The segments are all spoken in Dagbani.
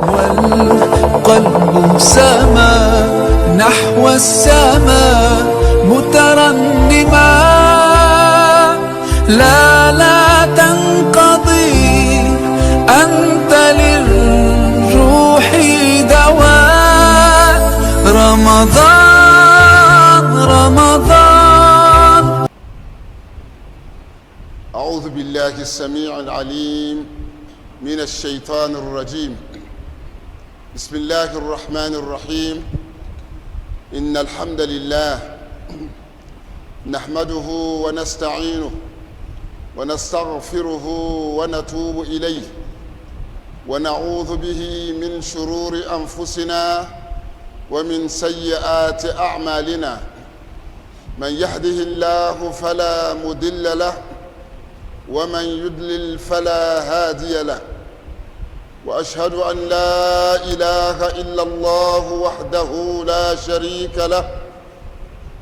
والقلب سما نحو السماء مترنما، لا لا تنقضي، أنت للروح دواء. رمضان رمضان. أعوذ بالله السميع العليم من الشيطان الرجيم. بسم الله الرحمن الرحيم. إن الحمد لله نحمده ونستعينه ونستغفره ونتوب إليه، ونعوذ به من شرور أنفسنا ومن سيئات أعمالنا. من يهده الله فلا مضل له، ومن يضلل فلا هادي له. وأشهد أن لا إله إلا الله وحده لا شريك له،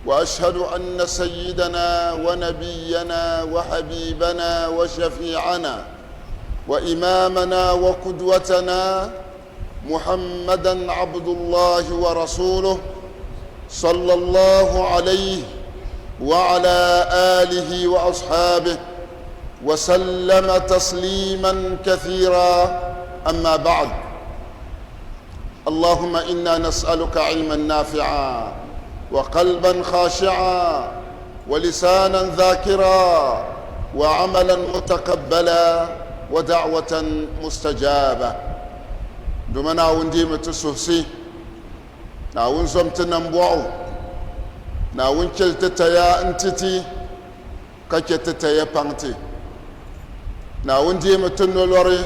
وأشهد أن سيدنا ونبينا وحبيبنا وشفيعنا وإمامنا وقدوتنا محمدا عبد الله ورسوله، صلى الله عليه وعلى آله وأصحابه وسلم تسليما كثيرا. أما بعد، اللهم إنا نسألك علما نافعا، وقلبا خاشعا، ولسانا ذاكرا، وعملا متقبلا، ودعوة مستجابة. Duuma Naawuni deemi ti suhisi, Naawuni zom ti nambɔɣu, Naawuni chɛli ti taya n-ti ti, ka chɛ ti taya paŋ ti. Naawuni deemi ti nolɔri,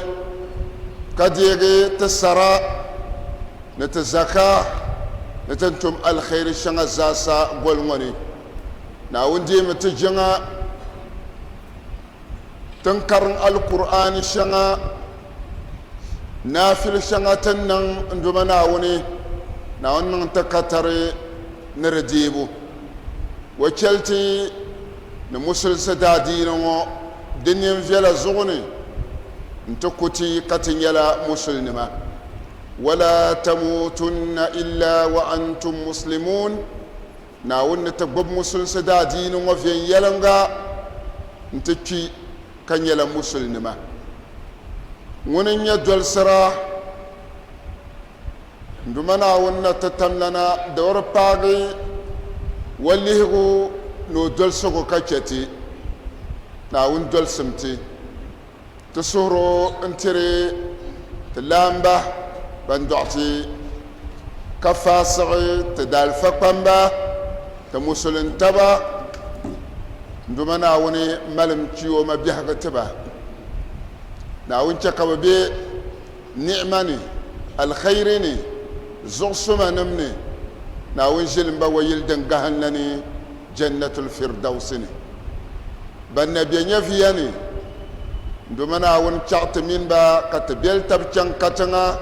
ka deegi ti sara ni ti zaka ni ti ni tum alkhairi shɛŋa zaasa goli ŋɔ ni. Naawuni deemi ti jiŋa ti ni karim Alkur'aani shɛŋa, naafili shɛŋa ti ni niŋ n Duuma Naawuni, Naawuni niŋ ti katari ni di deebu. O chɛli ti ni musulinsi daadiini ŋɔ di nini viɛla zuɣu ni nti ku ti ka ti nyɛla musulinima. Wala tamutunna illa wa antum muslimun. Naawuni ni ti gbubi musulinsi daadiini ŋɔ viɛnyɛliŋga nti kpi ka nyɛla musulinima. Ŋuni n-nyɛ dolisira n Duuma Naawuni na ti tamlana dawuri paagi o lihigu ni o dolisigu ka chɛ ti. Naawuni dolisim ti. Ti suhir o n-tiri ti laamba ban dɔɣi ti ka faasiɣi ti daalifa kpamba, ti musulintaba. N Duuma Naawuni malim chiyooma biɛhigu ti ba. Naawuni chɛ ka bɛ be ni'ima ni, alkhairi ni, zuɣusumanim ni. Naawuni ʒilim ba wayili din gahinda ni Jannatul Firdausi ni. Ban na be nyɛviya ni, Duuma Naawuni chaɣ ti mini ba ka ti beli tab chaŋ katiŋa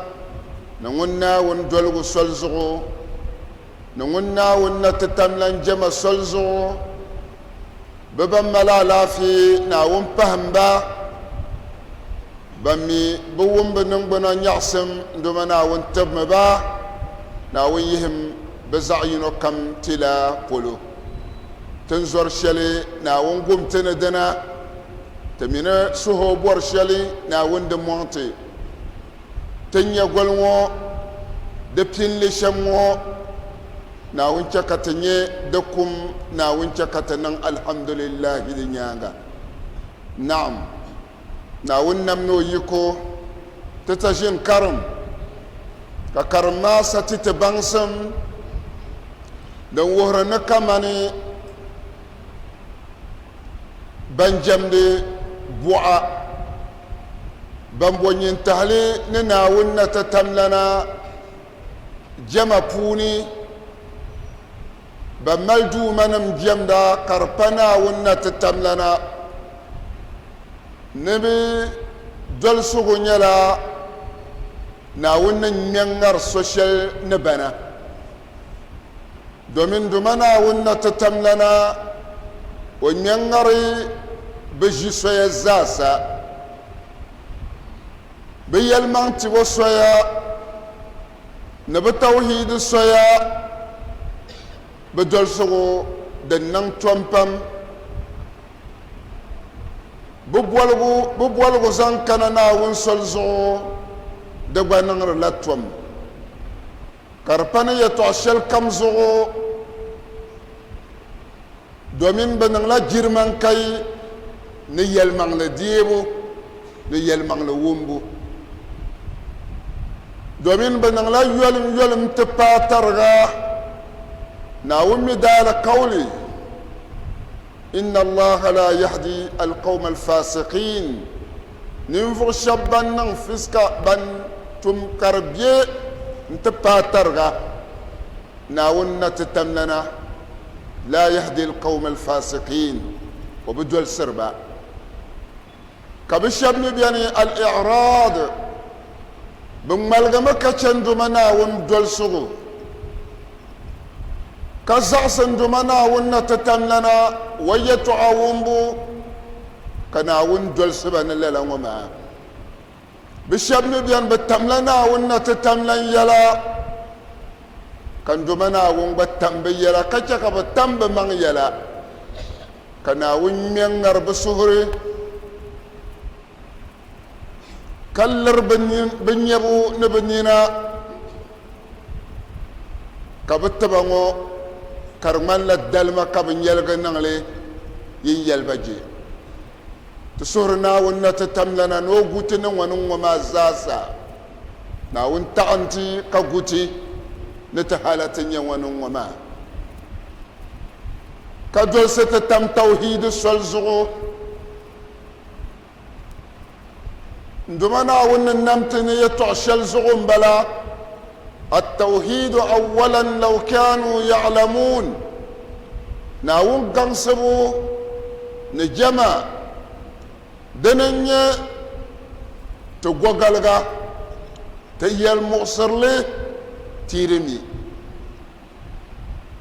ni ŋun Naawuni doligu soli zuɣu, ni ŋun Naawuni na ti tam lan jɛma soli zuɣu. Bɛ ban mali alaafee, Naawuni pahim ba. Ban mi bi wum bɛ niŋgbuna nyaɣisim, Duuma Naawuni tibimi ba. Naawuni yihim bɛ zaɣ yino kam tila polo. Ti ni zɔri shɛli, Naawuni gum ti ni dina. Ti mi ni suhi o bɔri shɛli, Naawuni di mɔŋ ti. Ti ni nya goli ŋɔ di pinli shɛm ŋɔ, Naawuni chɛ ka ti nya di kum, Naawuni chɛ ka ti niŋ alhamdulillahi di nyaaŋa. Naam, Naawuni nam ni o yiko ti ta ʒini karim, ka karim maa sa ti ti baŋsim din wuhiri ni kamani ban jɛmdi buɣa, ban bo nyintahili ni Naawuni na ti tamlana jɛma puuni, ban mali duumanim jɛmda ka di pa Naawuni na ti tamlana ni bɛ dolisigu nyɛla Naawuni ni ŋme n-ŋari so shɛli ni bana. Domin Duuma Naawuni na ti tamlana, o ŋme n-ŋari bɛ ʒi soya zaasa. Bɛ yɛlimaŋ tibo soya. Ni bɛ tawhiidi soya bɛ dolsigu din niŋ tom pam. Bɛ boligu, bɛ boligu zaŋ kana Naawuni soli zuɣu di gba niŋdila tom, ka di pa ni yɛtɔɣ shɛli kam zuɣu, domin bɛ niŋla jirimaŋkai ni yɛlimaŋli deebu ni yɛlimaŋli wumbu, domin bɛ niŋla yolimyolim ti paai tariga Naawuni mi daalikauli. Inna Allaha la yahdi alqawma alfasiqin, Ninvuɣ shɛba ban niŋ fiska, ban tum ka di be n-ti paai tariga, Naawuni na ti tamlana, la yahdi alqawma alfasiqin, O bi dolsiri ba. Ka bɛ shɛba mi beni al-i'raad, bɛ ŋmaligimi ka chɛ n-duma Naawuni dolsigu, ka zaɣisi n-duma Naawuni na ti tamlana wa yɛtɔɣa wumbu, ka Naawuni dolsi ba ni lala ŋɔ maa. Bɛ shɛba mi beni bɛ tamla Naawuni na ti tamlan yɛla, ka n-duma Naawuni gba tam bɛ yɛla, ka chɛ ka bɛ tam bɛ maŋ yɛla. Ka Naawuni ŋme ŋ-ŋari bɛ suhuri, ka liri bɛ nyabu ni bɛ nina, ka bɛ tiba ŋɔ ka di ŋmanila dalima ka bɛ nyɛligi niŋ li yi yɛli ba je. Ti suhiri Naawuni na ti tamlana ni o gu ti ni ŋɔ ni ŋ-ŋɔ maa zaasa. Naawuni taɣi nti ka gu ti ni ti hala ti nya ŋɔ ni ŋ-ŋɔ maa. Ka dolsi ti tam tawhiidi soli zuɣu. N Duuma Naawuni ni nam ti ni yɛtɔɣ shɛli zuɣu m-bala, At-tawhiidu awwalan law kaanuu ya'lamuun, Naawuni gaŋsibu ni jɛma dini n-nyɛ ti gɔgaliga, ti yɛlimuɣisirili ti di mi.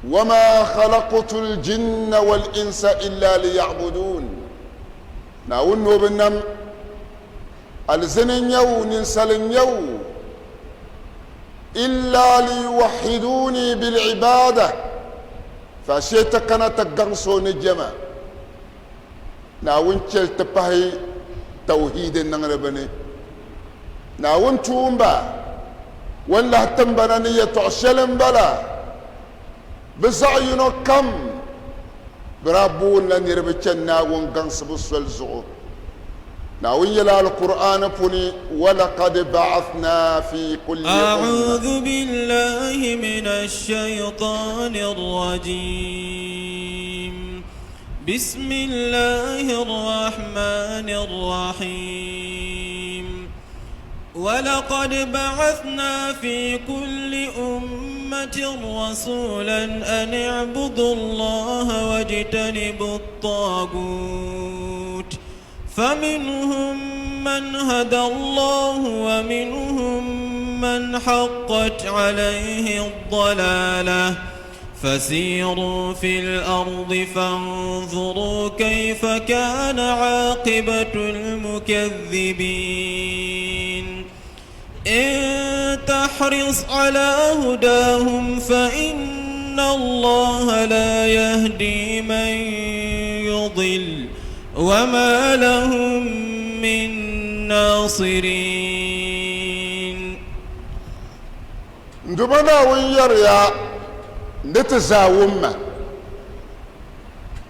Wama khalaqtu l-jinna wal-insa illa liya'budun. Naawuni ni o bi nam alizini n-nyɛ o, ninsali n-nyɛ o, illa liyuwahiduni bil-ibada, faashee ti kana ti gaŋsi o ni jɛma. Naawuni chɛli ti pahi tawhiidi niŋdi bɛ ni. Naawuni tuumba o ni lahi tim ba na ni yɛtɔɣ shɛli m-bala, bɛ zaɣ yino kam bɛ daa boonila niriba chani Naawuni gaŋsibu soli zuɣu. Naawuni yɛli Alkur'aani puuni, Walaqad ba'athnaa fi kulli umma. A'udhu billahi minash shaytanir rajim. بسم الله الرحمن الرحيم ولقد بعثنا في كل أمة رسولا أن اعبدوا الله واجتنبوا الطاغوت فمنهم من هدى الله ومنهم من حقت عليه الضلاله فسيروا في الأرض فانظروا كيف كان عاقبة المكذبين إن تحرص على هداهم فإن الله لا يهدي من يضل وما لهم من ناصرين. N Duuma Naawuni yɛriya ni ti zaa wumma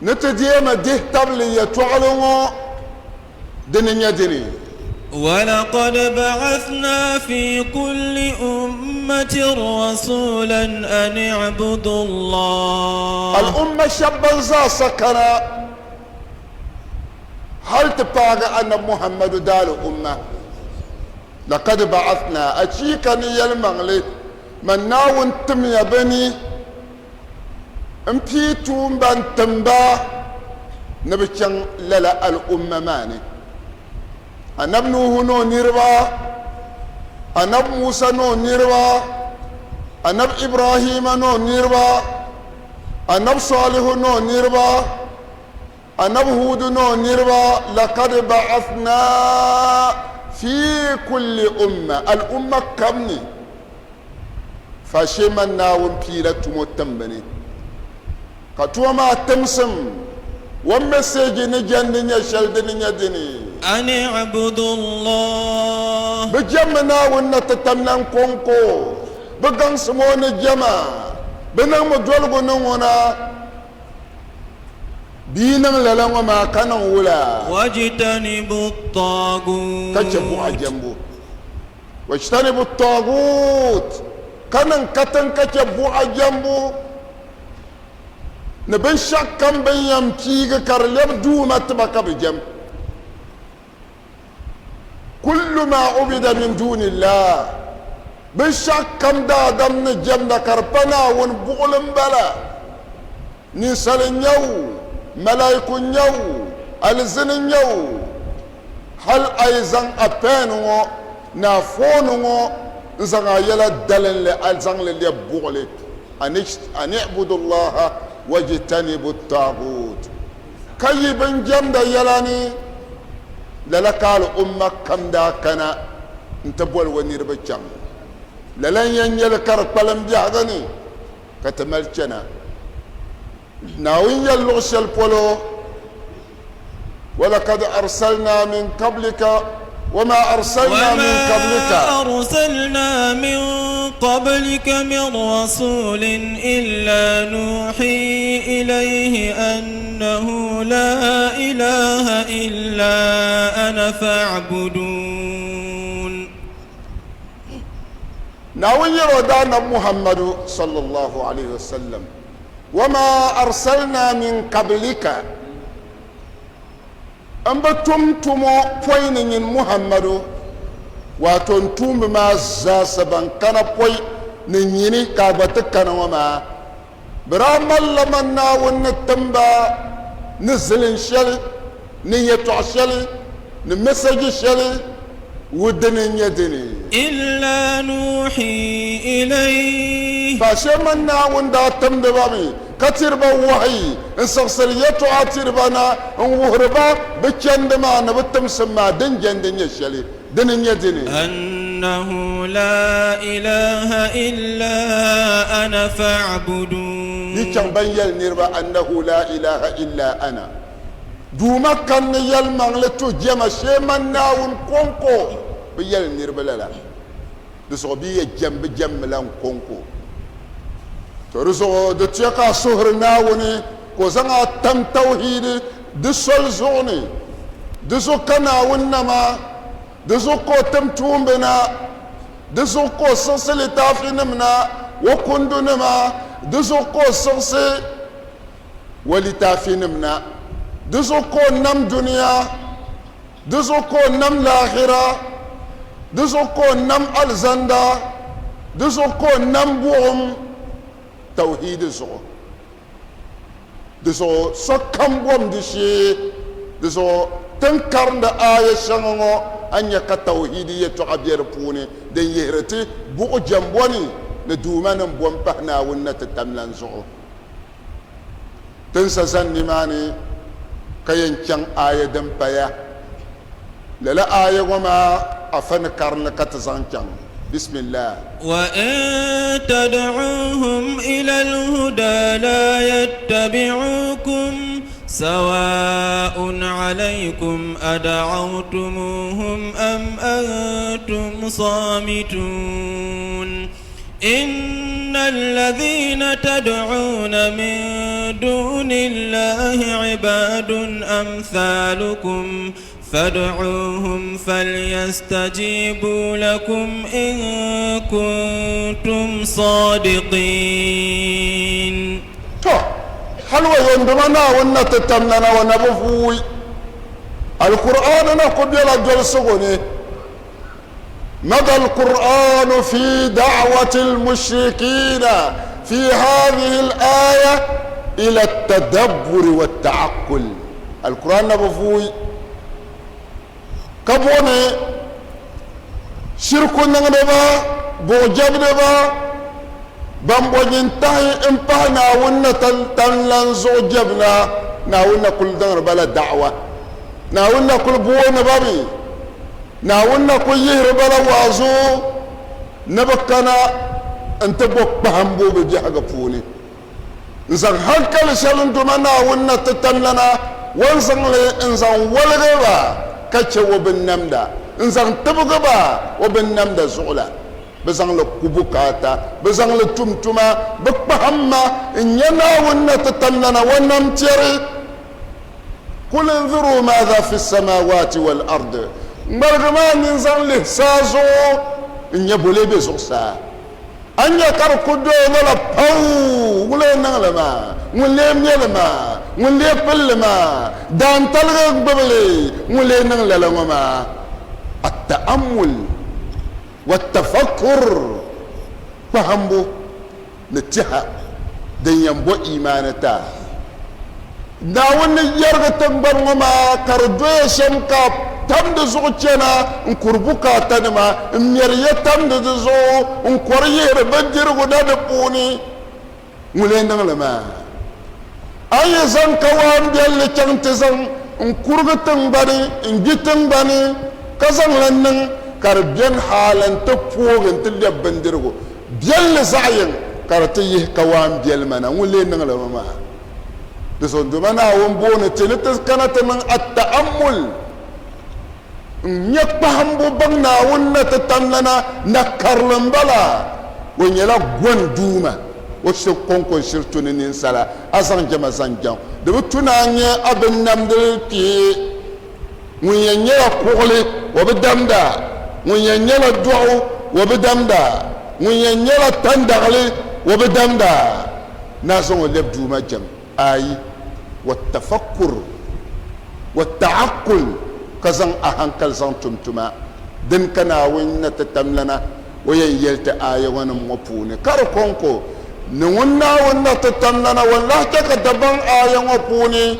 ni ti deemi dihitabili yɛtɔɣili ŋɔ dini nyɛ dini. Walaqad ba'athnaa fi kulli ummatin rasulan an i'budu Allah. Al'umma shɛba ban zaasa kana hal ti paagi Anabi Muhammadu daali'umma. Laqad ba'athnaa, achiika ni yɛlimaŋli, Man Naawuni timya bɛ ni m-pii tuumba n-tim ba ni bɛ chaŋ lala al'umma maa ni. Anabi Nuhu ni o niriba, Anabi Musa ni o niriba, Anabi Ibrahima ni o niriba, Anabi Salihu ni o niriba, Anabi Hudu ni o niriba, Laqad ba'athnaa fi kulli umma, al'umma kam ni. Faashee man Naawuni piila tumo timbu ni. Ka tumo maa timsim o meseji ni jɛndi nyɛ shɛli di ni nyɛ dini. An i'budu Allah. Bɛ jɛmmi Naawuni na ti tamlan kɔŋko, bɛ gaŋsim o ni jɛma, bɛ niŋmi doligu ni ŋuna. Bɛ yi niŋ lala ŋɔ maa ka niŋ wula? Wajtanibu Ka chɛ buɣa ttaaguut. jɛmbu. Wajtanibu ttaaguut. Ka niŋ katiŋ ka chɛ buɣa jɛmbu ni binshɛɣu kam bɛ ni yɛn piigi ka di lɛbi duuma tiba ka bɛ jɛm. Kullu ma ubida min duunillah, binshɛɣu kam daadam ni jɛmda ka di pa Naawuni buɣili m-bala, ninsali n-nyɛ o, malaiku n-nyɛ o, alizini n-nyɛ o, hal a yi zaŋ a pɛn ŋɔ ni a fooni ŋɔ n-zaŋ a yɛla dalinli a zaŋ li lɛbi buɣili, an i'budu Allaha wajtanibu ttaaguut. Ka yi bin jɛmda yɛla ni, lala ka al'umma kam daa kana nti boli o niriba chaŋ. Lala n-yɛn nyɛ li ka di kpalim biɛhigu ni ka ti mali chana. Naawuni yɛli luɣ shɛli polo, Walakad arsalna min qablika wama arsalna min qablika. وما أرسلنا من قبلك من رسول إلا نوحي إليه أنه لا إله إلا أنا فاعبدون. Naawuni yɛl o daanab Muhammadu sallallahu alayhi wasallam, Wama arsalna min qablika. N bi tum tumo pɔi ni nyin Muhammadu, waato n tuumba maa zaasa ban kana pɔi ni nyini ka a gba ti kana ŋɔ maa, bɛ daa malila man Naawuni ni tim ba ni zilin shɛli, ni yɛtɔɣ shɛli, ni mɛsɛji shɛli, wu dini n-nyɛ dini. Illa nuhi ilayhi. Faashee man Naawuni daa timdi ba mi ka tiri ba wahayi n-siɣisiri yɛtɔɣa tiri ba na n-wuhiri ba bɛ chandi maa ni bɛ timsim maa din jɛndi nyɛ shɛli. Dini n-nyɛ dini. Annahu laa ilaha illa ana fa'budun. Yi chaŋ ban yɛli niriba annahu laa ilaha illa ana. Duuma kani ni yɛlimaŋli to jɛma shee man Naawuni kɔŋko bi yɛli niriba lala. Di zuɣu bɛ yɛ jɛm bɛ jɛmmila n kɔŋko. To di zuɣu di tuya ka a suhiri Naawuni ka o zaŋ a tam tawhiidi di soli zuɣu ni. Di zuɣu ka Naawuni nama, di zuɣu ka o tim tuumba na, di zuɣu ka o siɣisi litaafinima na, o kundunima, di zuɣu ka o siɣisi o litaafinim na. Di zuɣu ka o nam dunia, di zuɣu ka o nam laahira, di zuɣu ka o nam alizanda, di zuɣu ka o nam buɣim tauhiidi zuɣu. Di zuɣu sokam bom di shee. Di zuɣu ti ni karindi aaya shɛŋa ŋɔ, a ni nya ka tauhiidi yɛtɔɣa be di puuni din yihiri ti buɣ jɛmbo ni ni duumanim bom pahi Naawuni na ti tamlan zuɣu. Tin sa zani nimaani ka yɛn chaŋ aaya din paya. Lala aaya ŋɔ maa afa ni karinli ka ti zaŋ chaŋ. Bismillah. Wa in tad'uuhum ila al-hudaa laa yattabi'uukum sawaa'un 'alaykum ad'awtumuuhum am antum saamituun. إن الذين تدعون من دون الله عباد أمثالكم فادعوهم فليستجيبوا لكم إن كنتم صادقين. To, hal wa yondoma Naawuni na ti tamlana wa na bi vuui. Alkur'aani na ku bela dolsigu ni. مدى القرآن في دعوة المشركين في هذه الآية إلى التدبر والتعقل القرآن نبفوي كبوني شرك نغنبا بوجبنبا ban bo nyintahi n pahi Naawuni na tan lan zuɣu jɛbina Naawuni na kuli daŋri ba la da'wa Naawuni na kuli booni ba mi Naawuni na kul yihiri ba la waazu ni bɛ kana n-ti bo kpahimbu bɛ biɛhigu puuni. N-zaŋ hankali shɛli n-duma Naawuni na ti tamlana o ni zaŋ li n-zaŋ woligi ba ka chɛ o binnamda, n-zaŋ tibigi ba o binnamda zuɣu la. Bɛ zaŋ li ku bukaata, bɛ zaŋ li tum tuma, bɛ kpahim ma n-nya Naawuni na ti tamlana o namtɛri. Kul inzuruu maadha fi samaawaati wal ardi, ŋmaligi maa nini zaŋ lihi saa zuɣu n-nya bole be zuɣusaa. A ni nya ka di ku doya lala pau, ŋun lee niŋ li maa, ŋun lee me li maa, ŋun lee pili li maa, daantaligi n-gbibi li, ŋun lee niŋ lala ŋɔ maa. At-ta'ammul wat-tafakkur, kpahimbu ni tɛha din yɛn bo imaani ti a. Naawuni ni yɛrigi tiŋgbani ŋɔ maa ka di doya shɛm ka tam di zuɣu chana n-kuri bukaatanima m-mɛri ya tamdi di zuɣu n-kɔri yihiri bindirigu na di puuni. Ŋun lee niŋ li maa? A yi zaŋ kawaan biɛlli chaŋ ti zaŋ n-kurigi tiŋgbani n-gbi tiŋgbani ka zaŋ li niŋ ka di beni hali nti poogi nti lɛbi bindirigu biɛlli zaɣ yini ka di ti yihi kawaan biɛlima na, ŋun lee niŋ li mi maa? Di zuɣu dama Naawuni booni ti ni ti kana ti niŋ at-ta'ammul, n-nya kpahimbu baŋ Naawuni na ti tamlana na karili m-bala. O nyɛla gɔni Duuma, o shiri kɔŋko n-shiri tu ni ninsala a zaŋ jɛma zaŋ jɛm. Di bi tu ni a nya a binnamdili kpee ŋun yɛn nyɛla kuɣili, o bi damda, ŋun yɛn nyɛla dɔɣu, o bi damda, ŋun yɛn nyɛla tandaɣili, o bi damda. Ni a zaŋ o lɛbi Duuma jɛm, ayi, wattafakkur watta'aqqul, ka zaŋ a hankali zaŋ tum tuma din ka Naawuni na ti tamlana o yɛn yɛli ti aaya ŋɔ nim ŋɔ puuni ka di kɔŋko ni ŋun Naawuni na ti tamlana o ni lahi chɛ ka Dagbaŋ aaya ŋɔ puuni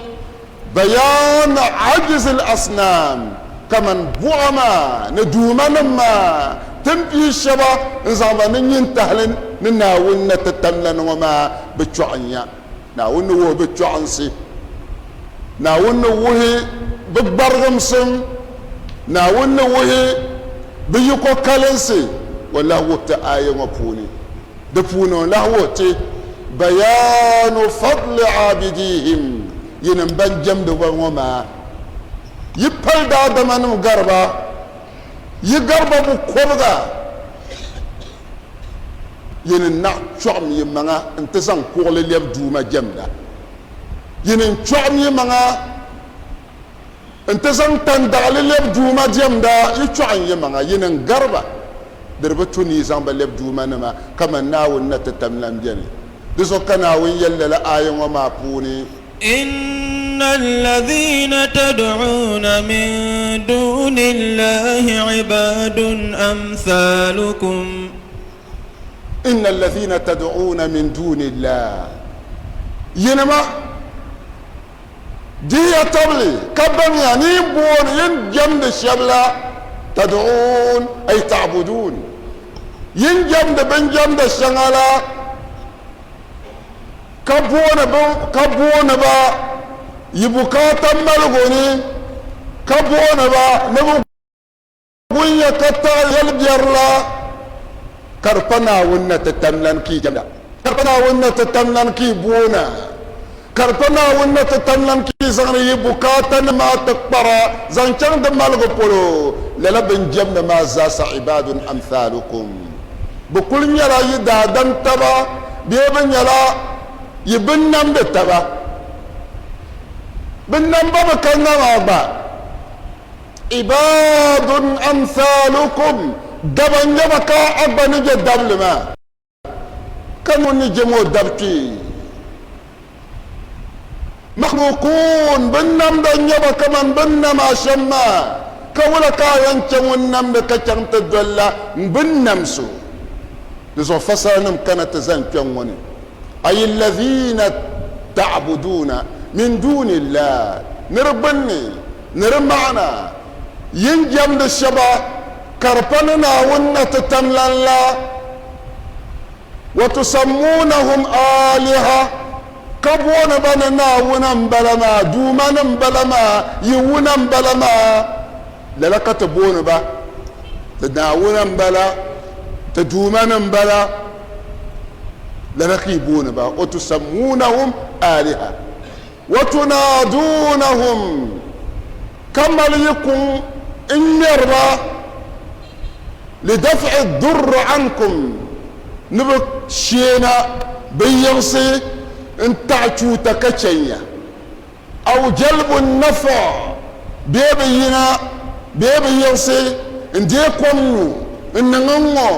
Bayan ajiz al-asnam, kaman buɣa maa ni duumanim maa ti ni pii shɛba n-zaŋ ba ni nyintahili ni Naawuni na ti tamlani ŋɔ maa bi chɔɣinya. Naawuni ni wuhi bɛ chɔɣinsi. Naawuni ni wuhi bɛ gbarigimsim. Naawuni ni wuhi bɛ yiko kalinsi. O ni lahi wuhi ti aaya ŋɔ puuni. Di puuni o ni lahi wuhi ti, Bayanu fadli aabidihim, yinim ban jɛmdi ba ŋɔ maa, yi pali daadamanim gari ba, yi gari ba bukɔbiga, yi ni naɣ chɔɣim yi maŋa nti zaŋ kuɣili lɛbi Duuma jɛmda, yi ni chɔɣim yi maŋa N-ti zaŋ tandaɣili lɛbi Duuma diɛmda yi chɔɣin yi maŋa, yi ni gari ba. Di di bi tu ni yi zaŋ ba lɛbi duumanima kaman Naawuni na ti tam lan beni. Di zuɣu ka Naawuni yɛli lala aaya ŋɔ maa puuni. Inna alladhina tad'una min duni Allahi ibadun amthalukum. Inna alladhina tad'una min duni Allahi, yinima. Dihiya tabili ka baŋya ni yi booni yi ni jɛmdi shɛba la, tad'uun ay ta'buduun, yi ni jɛmdi binjɛmda shɛŋa la, ka booni ka booni ba yi bukaata maligu ni, ka booni ba ni bɛ gun ya ka taɣi yɛlibiɛri la, ka di pa Naawuni na ti tamlan ka yi jɛmda, ka di pa Naawuni na ti tamlan ka yi boona, ka di pa Naawuni na ti tamlan ka yi zaŋdi yi bukaatanim maa ti kpara zaŋ chaŋ di maligu polo. Lala binjɛmdi maa zaasa ibaadun amthaalukum, bɛ kul nyɛla yi daadam taba bee bɛ nyɛla yi binnamdi taba? Binnamba bi ka ŋa maa gba. Ibaadun amthaalukum, daba n-nyɛ ba ka a gba ni je dabili maa, ka ŋun ni je ŋɔ dab kpee. Makhluquun, binnamda n-nyɛ ba kaman bɛ ni nam a shɛm maa, ka wula ka a yɛn chɛ ŋun namdi ka chaŋ ti dolila bɛ ni nam so? Di zuɣu fasaranim kana ti zani kpɛŋ ŋɔ ni, Ayi lazina ta'buduuna min duunillah, ni di gbunni ni di maana, yi ni jɛmdi shɛba ka di pa ni Naawuni na ti tamlan la, wa tusammunahum aaliha, ka booni ba ni Naawuna m-bala maa, duumanim m-bala maa, yi wuna m-bala maa, lala ka ti booni ba, ti Naawuna m-bala, ti duumanim m-bala. Lala ka yi booni ba, wa tusammunahum aliha wa tunadunahum, ka mali yi kuŋ n-ŋmɛri ba, lidaf'i durri ankum, ni bɛ sheena bɛ yiɣisi n-taɣi chuuta ka chɛn ya, aw jalbu nafa, bee bɛ yina bee bɛ yiɣisi n-deei kom nyu n-niŋ n-ŋɔ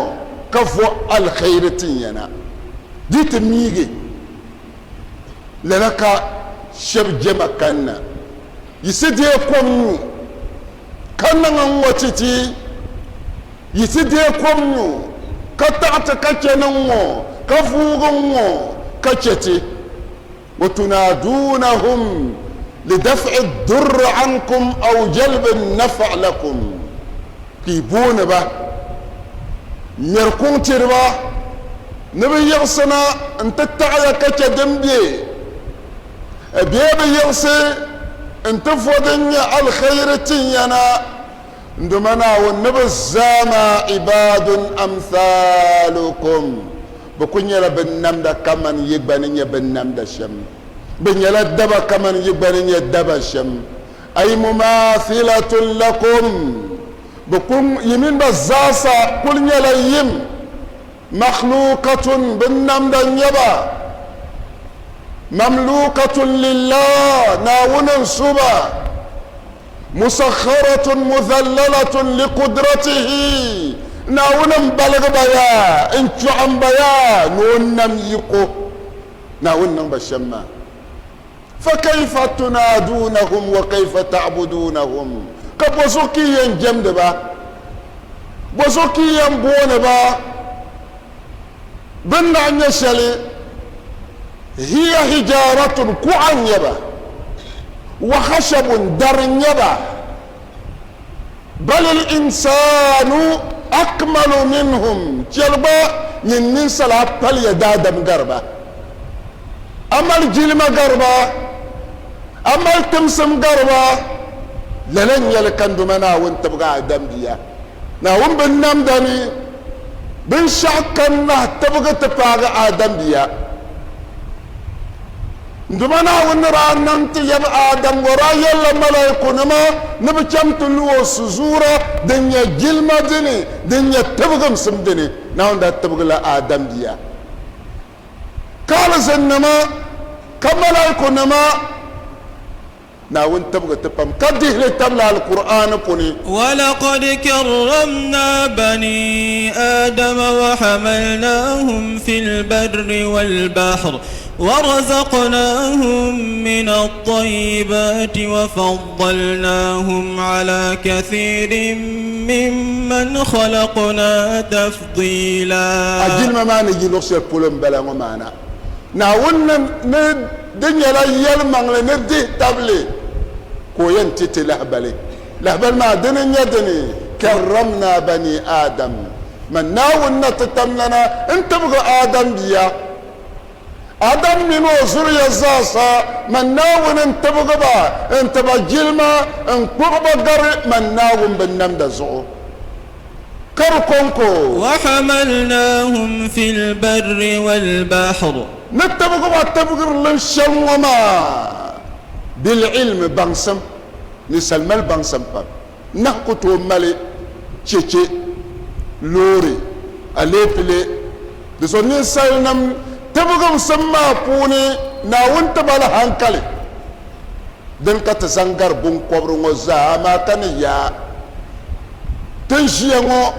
ka vo alkhairi tin ya na, di ti miigi. Lala ka shɛb jɛma kanna yi si deei kom nyu ka niŋ n-ŋɔ ti ti, yi ti deei kom nyu ka taɣi ti ka chɛ ni ŋ-ŋɔ, ka vuugi ŋ-ŋɔ ka chɛ ti. Wa tunaaduunahum lidaf'i durri ankum aw jalbi nafa lakum, ka yi booni ba ŋmɛri kuŋ tiri ba ni bɛ yiɣisi na n-ti taɣi ya ka chɛ din be, bee bɛ yiɣisi n-ti vo din nyɛ alkhairi tin ya na, N Duuma Naawuni, ni bɛ zaa maa ibaadun amthaalukum, bɛ kul nyɛla binnamda kaman yi gba ni nyɛ binnamda shɛm. Bɛ nyɛla daba kaman yi gba ni nyɛ daba shɛm. Ay mumaathilatun lakum, bɛ kul, yi mini ba zaasa kul nyɛla yim. Makhluukatun, binnamda n-nyɛ ba. Mamluukatun lillah, Naawuni n-su ba. Musakharatun mudhallalatun liqudratihi, Naawuni m-baligi ba yaa, n-chɔɣim ba yaa ni o nam yiko. Naawuni niŋ ba shɛm maa. Fakayfa tunaadunahum wa kayfa ta'budunahum, ka bɔzuɣu ka yi yɛn jɛmdi ba? Bɔzuɣu ka yi yɛn booni ba? Bɛ ni naɣ nyɛ shɛli, hiya hijaaratun, kuɣa n-nyɛ ba, wa khashabun, dari n-nyɛ ba. Balil insaanu akmalu minhum, chɛli gba nyin ninsala a paliya daadam gari ba, a mali jilima gari ba, a mali timsim gari ba. Lala n-nyɛ li ka n Duuma Naawuni tibigi Adam bia. Naawuni binnamda ni binshɛɣu kam lahi tibigi ti paagi Adam bia. N Duuma Naawuni ni daa niŋ ti yab Adam ŋɔ daa yɛlila malaikunima ni bɛ cham ti lu o sizuura din nyɛ jilima dini, din nyɛ tibigimsim dini. Naawuni daa tibigila Adam bia ka alizinnima ka malaikunima. Naawuni tibigi ti pam ka dihi li tabili Alkur'aani puuni. Walaqad karramna bani Aadama wa hamalnahum fil barri wal bahr wa razaqnahum min at-tayyibati wa faddalnahum ala kathirin mimman khalaqna tafdila. A jilima maa ni yi luɣ shɛli polo m-bala ŋɔ maana. Naawuni ni di nyɛla yɛlimaŋli ni dihi tabili ka o yɛn ti ti lahibali. Lahibali maa dini n-nyɛ dini, Karramna bani Adam, Man Naawuni na ti tamlana n-tibigi Adam bia. Adam mini o zuriya zaasa, Man Naawuni n-tibigi ba n-ti ba jilima n-kpuɣi ba gari Man Naawuni binnamda zuɣu. Ka di kɔŋko. Wahamalnahum fil barri wal bahr. Ni tibigi ba tibigirili shɛli ŋɔ maa, bil ilmi, baŋsim, ninsal mali baŋsim pam, nahu ku tooi mali cheche, loori, aleepile, di zuɣu ninsalinim tibigimsim maa puuni Naawuni ti ba la hankali din ka ti zaŋ gari biŋkɔbiri ŋɔ zaa, amaa ka ni yaa. Ti ni ʒiya ŋɔ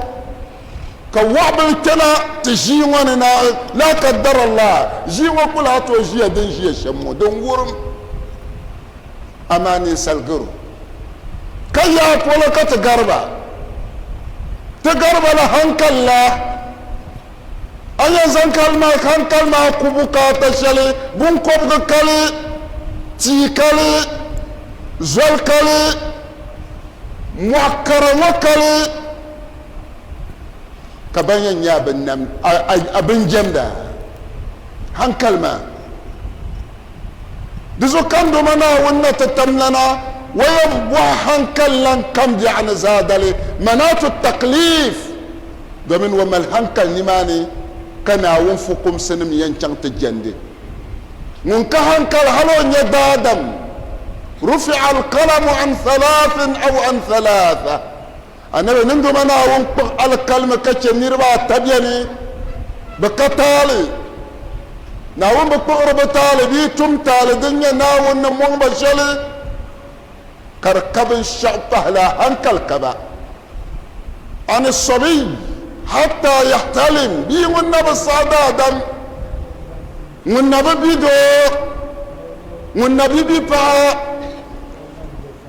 ka wɔɣibil kpɛna ti ʒii ŋɔ ni na, laa kaddar Allah, ʒii ŋɔ ku lahi tooi ʒiya din ʒiya shɛm ŋɔ, din wurim. Amaa ninsal garo ka yaa polo ka ti gari ba, ti gari ba la hankali la. A yɛn zaŋ hankali maa ku bukaata shɛli, biŋkɔbigu kali, tia kali, zoli kali, Mɔɣ kara ŋɔ kali ka ban yɛn nyɛ a binjɛmda haŋkali maa. Di zuɣu ka n Duuma Naawuni na ti tamlana o yɛn bɔhi haŋkali lan kam biɛɣu ni zaadali, manaatu taklif, domin o mali haŋkali nimaani. ka Naawuni fukumsinim yɛn chaŋ ti jɛndi. Ŋun ka hankali hal o nyɛ daadam, Rufi'a al-qalamu an thalathin aw an thalatha. Anabi niŋdoma Naawuni kpuɣi alikalimi ka chɛ niriba ata beni, bɛ ka taali. Naawuni bi kpuɣiri bɛ taali bee tum taali din nyɛ Naawuni ni mɔŋ ba shɛli, ka di ka binshɛɣu pahi la hankali ka ba. Ani sabiy hatta yahtalim, bia ŋun na bi saɣi daadam, ŋun na bi bi doo, ŋun na bi bi paɣa,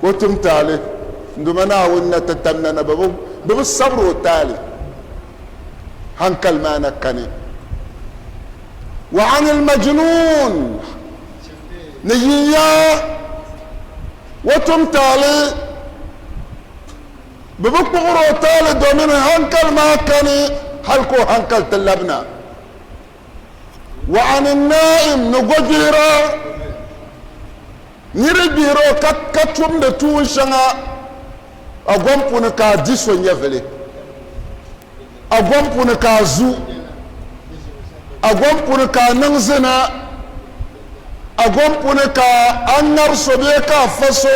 ka o tum taali, n Duuma Naawuni na ti tamda na bɛ bi sabiri o taali, hankali maa na kani. Wa anil majnuun, ni yinya o tum taali, bɛ bi kpuɣiri o taali domin hankali maa kani hali ka o hankali ti labina. Wa anil naim, ni gogbihira. Nir yi gbihir o ka tumdi tuun shɛŋa a gom puuni ka a di so nyɛvili, a gom puuni ka a zu, a gom puuni ka a niŋ zina, a gom puuni ka a ŋari so bee ka a fa so,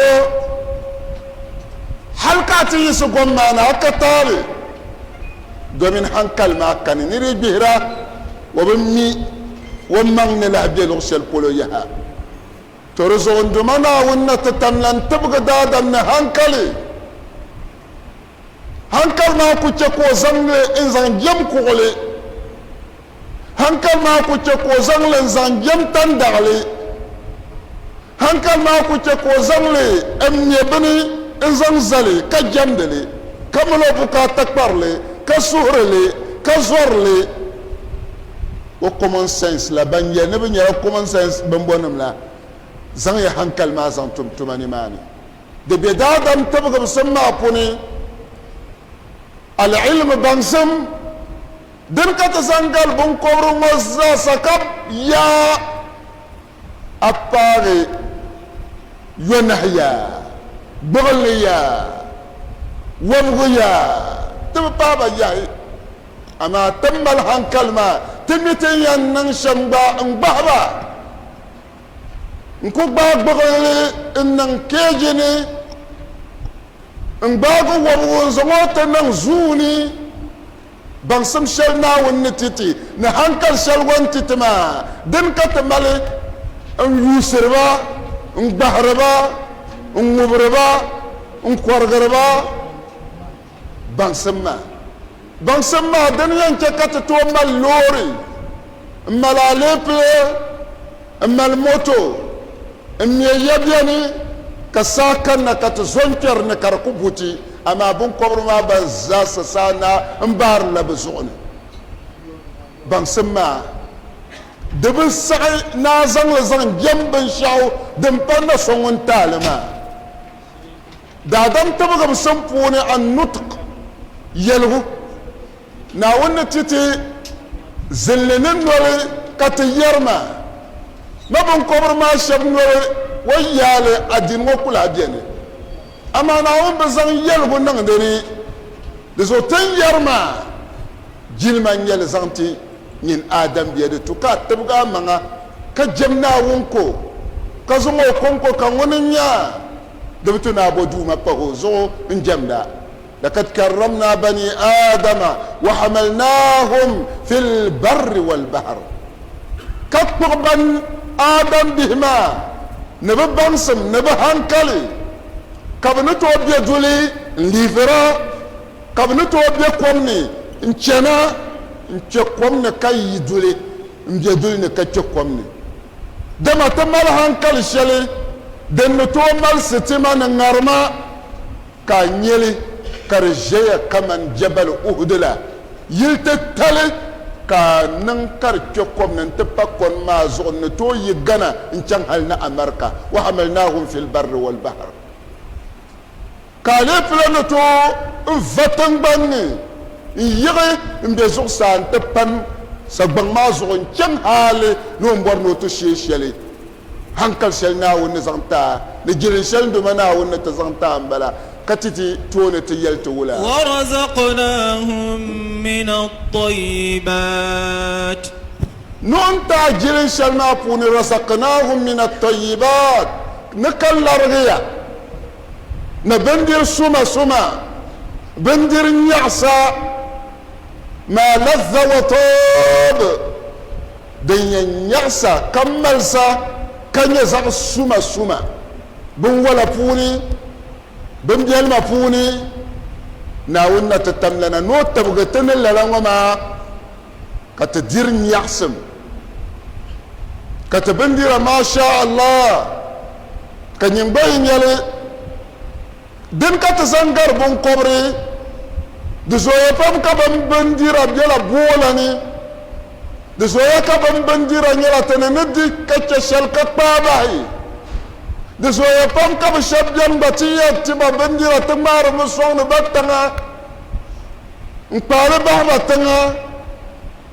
hal ka a ti yiɣisi gom maa ni a ka taali, domin hankali maa kani. Nir yi gbihira, o bi mi o maŋ ni lahi be luɣ shɛli polo yaha. To di zuɣu n Duuma Naawuni na ti tam lan tibigi daadam ni hankali. Hankali maa ku chɛ ka o zaŋ li n-zaŋ jɛm kuɣili. Hankali maa ku chɛ ka o zaŋ li n-zaŋ jɛm tandaɣili. Hankali maa ku chɛ ka o zaŋ li m-me bini n-zaŋ zali ka jɛmdi li, ka mali o bukaata kpari li, ka suhiri li, ka zɔri li. O common sense la, ban yɛli ni bɛ nyɛla common sense bimbɔnim la, zaŋya hankali maa zaŋ tum tuma nimaani. Di be daadam tibigimsim maa puuni, al-ilm baŋsim, dini ka ti zaŋ gali binkɔbiri ŋɔ zaasa ka yaa a paagi yɔnahi yaa, gbuɣinli yaa, wɔbigu yaa, ti bi paai ba yahi. Amaa ti mali hankali maa, ti mi ti ni yɛn niŋ shɛm gba n-gbahi ba. N ku gbaai gbuɣinli n-niŋ keeji ni, n-gbaagi wɔbigu n-zaŋ o ti niŋ zuu ni. Baŋsim shɛli Naawuni ni ti ti, ni hankali shɛli o ni ti ti maa, dini ka ti mali n-yuusiri ba, n-gbahiri ba, n-ŋubiri ba, n-kɔrigiri ba. Baŋsim maa. Baŋsim maa dini yɛn chɛ ka ti tooi mali loori, m-mali aleepile, m-mali moto, m-me ya beni ka saa kanna ka ti zo n-kpɛri ni ka di ku bu ti, amaa biŋkɔbiri maa ban zaasa saa na m-baarila bɛ zuɣu ni. Baŋsim maa di bi saɣi ni a zaŋ li zaŋ jɛm binshɛɣu din pa na so ŋun taali maa. Daadam tibigimsim puuni an-nutq, yɛligu, Naawuni ni ti ti zinli ni noli ka ti yɛri maa. Ma biŋkɔbiri maa shɛba noli o yaali adiini ŋɔ ku lahi beni. Amaa Naawuni bi zaŋ yɛligu niŋ di ni. Di zuɣu ti ni yɛri maa jilima n-nyɛ li zaŋ ti nyin Adam bia di tu ka a tibigi a maŋa ka jɛm Naawuni ko ka zaŋ o kɔŋko ka ŋuni n-nyɛ a. Di bi tu ni a bo duuma pah o zuɣu n-jɛmda. Lakad karramna bani Adama wa hamalnahum fil barri wal bahr. Ka kpuɣi ban Adam bihi maa ni bɛ baŋsim ni bɛ hankali, ka bɛ ni tooi be duli n-liivira, ka bɛ ni tooi be kom ni n-chana n-kpe kom ni ka yi duli m-be duli ni ka kpe kom ni. Dama ti mali hankali shɛli din ni tooi mali sitima ni ŋarima, ka a nya li ka di ʒeya kaman Jabal Uhud la, yili titali ka a niŋ ka di kpe kom ni nti pa kom maa zuɣu n-ni tooi yi Ghana n-chaŋ hali ni America, wa hamalnahum fil barri wal bahr. Ka aleepile ni tooi n-va tiŋgbani ni n-yiɣi m-be zuɣusaa nti pam sagbaŋ maa zuɣu n-chaŋ hali ni o ni bɔri ni o ti shee shɛli. Hankali shɛli Naawuni ni zaŋ ti a, ni jilin shɛli n Duuma Naawuni ni ti zaŋ ti a m-bala. Ka ti ti tooni ti yɛli ti wula? Warazaqnahum min at-tayyibat. Ni o ni ti a jilin shɛli maa puuni, razaqnahum min at-tayyibat, ni ka larigi ya ni bindir suma suma, bindir nyaɣisa, ma ladha wa tab, din yɛn nyaɣisa ka malisa ka nyɛ zaɣ suma suma. Binwola puuni, bimbiɛlima puuni, Naawuni na ti tamlana ni o tibigi ti ni lala ŋɔ maa ka ti diri nyaɣisim, ka ti bindira Masha Allah, ka nyin gba yi nya li, dini ka ti zaŋ gari biŋkɔbiri, di zooya pam ka bɛ bindira bela boola ni, di zooya ka bɛ bindira nyɛla ti ni ni di ka chɛ shɛli ka kpaai bahi. Di zooya pam ka bɛ shɛba beni gba ti yɛn ti ba bindira ti ŋmaarimi sɔŋdi ba tiŋa n-kpaai li bahi ba tiŋa.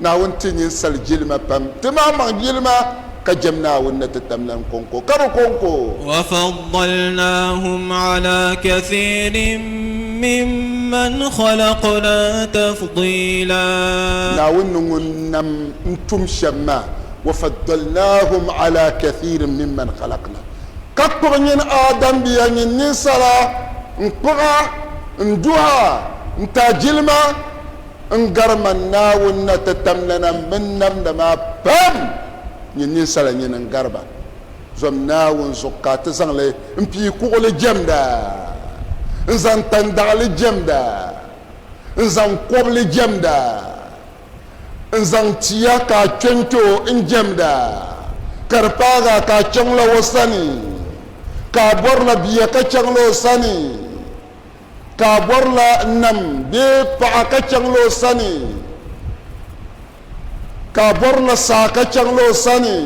Naawuni ti ninsal jilima pam, ti maŋmaŋ jilima, ka jɛm Naawuni ni ti tam lan kɔŋko, ka di kɔŋko. Wafaddalnahum ala kathirin mimman khalaqna tafdila. Naawuni ni ŋun nam n-tum shɛm maa, Wafaddalnahum ala kathirin mimman khalaqna, ka kpuɣi nyin Adam bia, nyin ninsala, n-kpuɣ a, n-duh a, n-ti a jilima, n-gari man Naawuni na ti tamlana mini namda maa pam, nyin ninsala nyini n-gari ba. Zom Naawuni zuɣu ka a ti zaŋ li m-pii kuɣili jɛmda, n-zaŋ tandaɣili jɛmda, n-zaŋ kɔbili jɛmda, n-zaŋ tia ka a kpe n-kpe o n-jɛmda, ka di paag a ka a chaŋla o sani, ka a bɔrila bia ka chaŋla o sani. Ka a bɔrila nam bee paɣa ka chaŋla o sani, ka a bɔrila saa ka chaŋla o sani.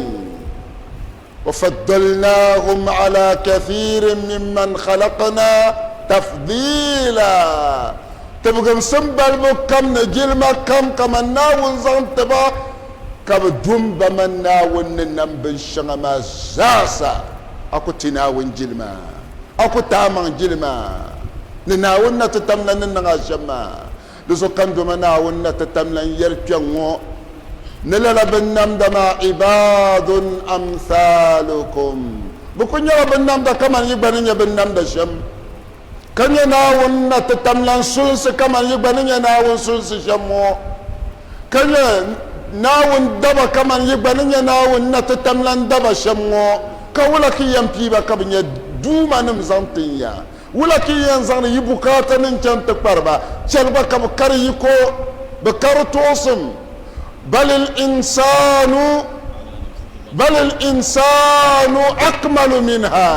Wafaddalnahum ala kathirin mimman khalaqna tafdila. Tibigimsim balibu kam ni jilima kam ka man Naawuni zaŋ ti ba, ka bɛ dum ba man Naawuni ni nam binshɛŋa maa zaasa. A ku ti Naawuni jilima. A ku ti a maŋ jilima ni Naawuni na ti tam la ni niŋ a shɛm maa. Di zuɣu ka n doma Naawuni na ti tam la n-yɛli kpɛŋŋɔ ni lala binnamda maa, Ibaadun amthaalukum, bɛ kul nyɛla binnamda kaman yi gba ni nyɛ binnamda shɛm, ka nyɛ Naawuni na ti tam la n-sulinsi kaman yi gba ni nyɛ Naawuni sulinsi shɛm ŋɔ, ka nyɛ Naawuni daba kaman yi gba ni nyɛ Naawuni na ti tam la n-daba shɛm ŋɔ. Ka wula ka yi yɛn pii ba ka bɛ nyɛ duumanim zaŋ tin ya? Wula ka yi yɛn zaŋdi yi bukaatanim chaŋ ti kpari ba? Chɛli gba ka bɛ kari yiko, bɛ kari tuɣisim. Balil insaanu, balil insaanu akmalu minha.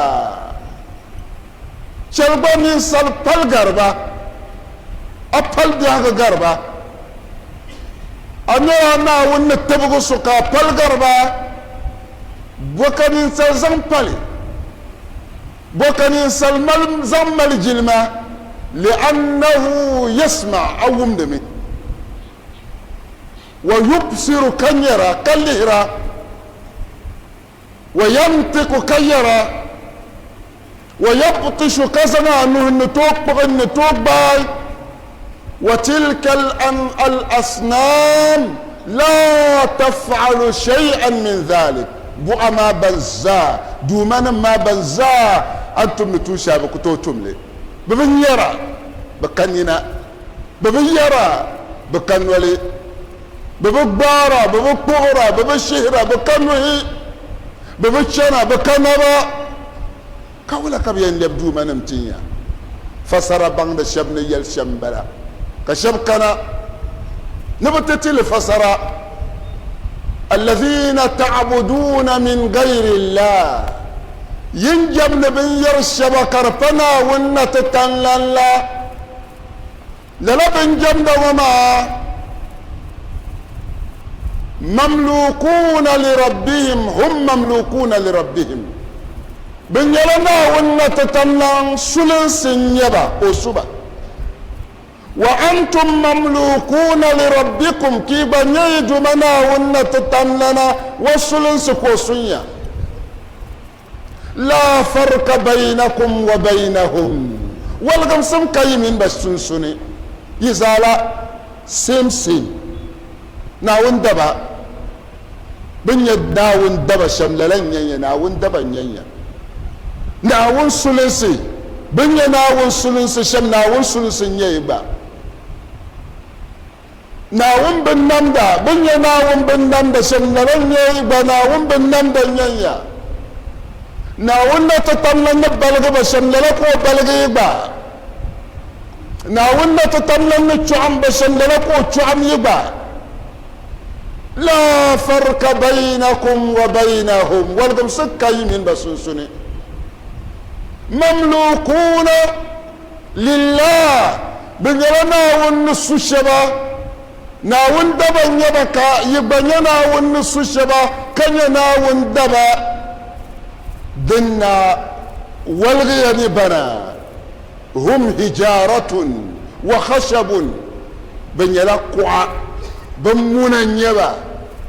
Chɛli gba ninsal pali gari ba, a pali biɛhigu gari ba. A nyɛla Naawuni ni tibigi so ka a pali gari ba. Bɔ ka ninsal zaŋ pali? Bɔ ka ninsal mali zaŋ mali jilima? Li'annahu yasma, a wumdimi, wa yubsiru, ka nyara, ka lihira, wa yantiku, ka yɛra, wa yabtishu, ka zaŋ a nuhi ni tooi kpuɣi n-ni tooi gbaai, wa tilka al-asnam la taf'alu shay'an min dhalik, buɣa maa ban zaa, duumanim maa ban zaa a ni tumdi tuun shɛli bɛ ku tooi tum li. Bɛ bi nyara, bɛ ka nina, bɛ bi yɛra, bɛ ka noli, bɛ bi gbaara, bɛ bi kpuɣira, bɛ bi shihira, bɛ ka nuhi. Bɛ bi chana, bɛ ka naba, ka wula ka bɛ yɛn lɛbi duumanim tin ya? Fasara baŋdi shɛba ni yɛli shɛm m-bala, ka shɛba kana ni bɛ ti ti li fasara, Allazina ta'buduuna min gayri llah, Yin jɛmdi binyɛr shɛba ka di pa Naawuni na ti tanlan la, Lala binjɛmda ŋɔ maa, mamlukuuna li rabbihim, hum mamlukuuna li rabbihim, bɛ nyɛla Naawuni na ti tamlaŋ sulinsi n-nyɛ ba, o su ba. Wa antum mamlukuuna li rabbikum, ka yi gba nyɛ yi Duuma Naawuni na ti tamlana wa sulinsi ka o sun ya. Laa farka baynakum wa baynahum. Waligimsim ka yi mini ba sunsuni, yi zaa la same same. Naawuni daba, bɛ ni nyɛ Naawuni daba shɛm lala n-nyɛ ya, Naawuni daba n-nyɛ ya. Naawuni sulinsi, bɛ ni nyɛ Naawuni sulinsi shɛm, Naawuni sulinsi n-nyɛ yi gba. Naawuni binnamda, bɛ ni nyɛ Naawuni binnamda shɛm lala n-nyɛ yi gba, Naawuni binnamda n-nyɛ ya. Naawuni na ti tamla ni baligi ba shɛm lala ka o baligi yi gba. Naawuni na ti tamla ni chɔɣim ba shɛm lala ka o chɔɣim yi gba. Laa farka baynakum wa baynahum, waligimsi ka yi mini ba sunsuni. Mamlukuuna lillah, bɛ nyɛla Naawuni ni su shɛba, Naawuni daba n-nyɛ ba ka yi gba nyɛ Naawuni ni su shɛba ka nyɛ Naawuni daba. Din na waligiya ni bana, hum hijaratun wa khashabun, bɛ nyɛla kuɣa, bɛ muna n-nyɛ ba,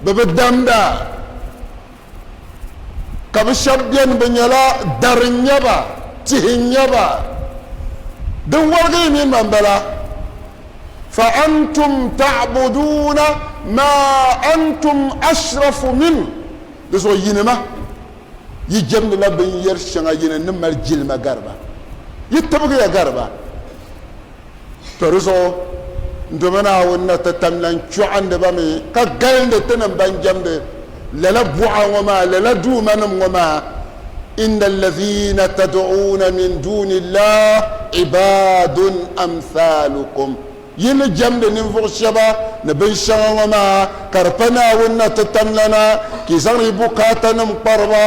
bɛ bi damda. Ka bɛ shɛba beni bɛ nyɛla dari n-nyɛ ba, tihi n-nyɛ ba. Din woligi yi mini ba m-bala, Fa antum ta'buduuna maa antum ashrafu minhu, di zuɣu yinima yi jɛmdila binyɛr shɛŋa yini ni mali jilima gari ba, yi tibigiya gari ba. To di zuɣu n doma Naawuni na ti tam lan chɔɣindi ba mi ka galindi tinim ban jɛmdi lala buɣa ŋɔ maa, lala duumanim ŋɔ maa, Inna allazina tad'uuna min duuni llah ibaadun amthaalukum, yi ni jɛmdi ninvuɣ shɛba ni binshɛŋa ŋɔ maa ka di pa Naawuni na ti tam lana, ka yi zaŋdi yi bukaatanim kpari ba,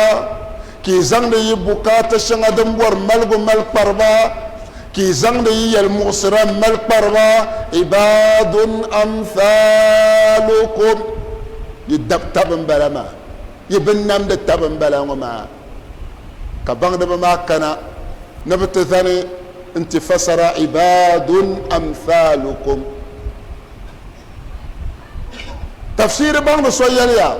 ka yi zaŋdi yi bukaata shɛŋa din bɔri maligu mali kpari ba. Ka yi zaŋdi yi yɛlimuɣisira m-mali kpariba, Ibaadun amthaalukum, yi dab taba m-bala maa, yi binnamdi taba m-bala ŋɔ maa. Ka baŋdiba maa kana ni bɛ ti zani nti fasara ibaadun amthaalukum. Tafsiiri baŋdi so yɛliya,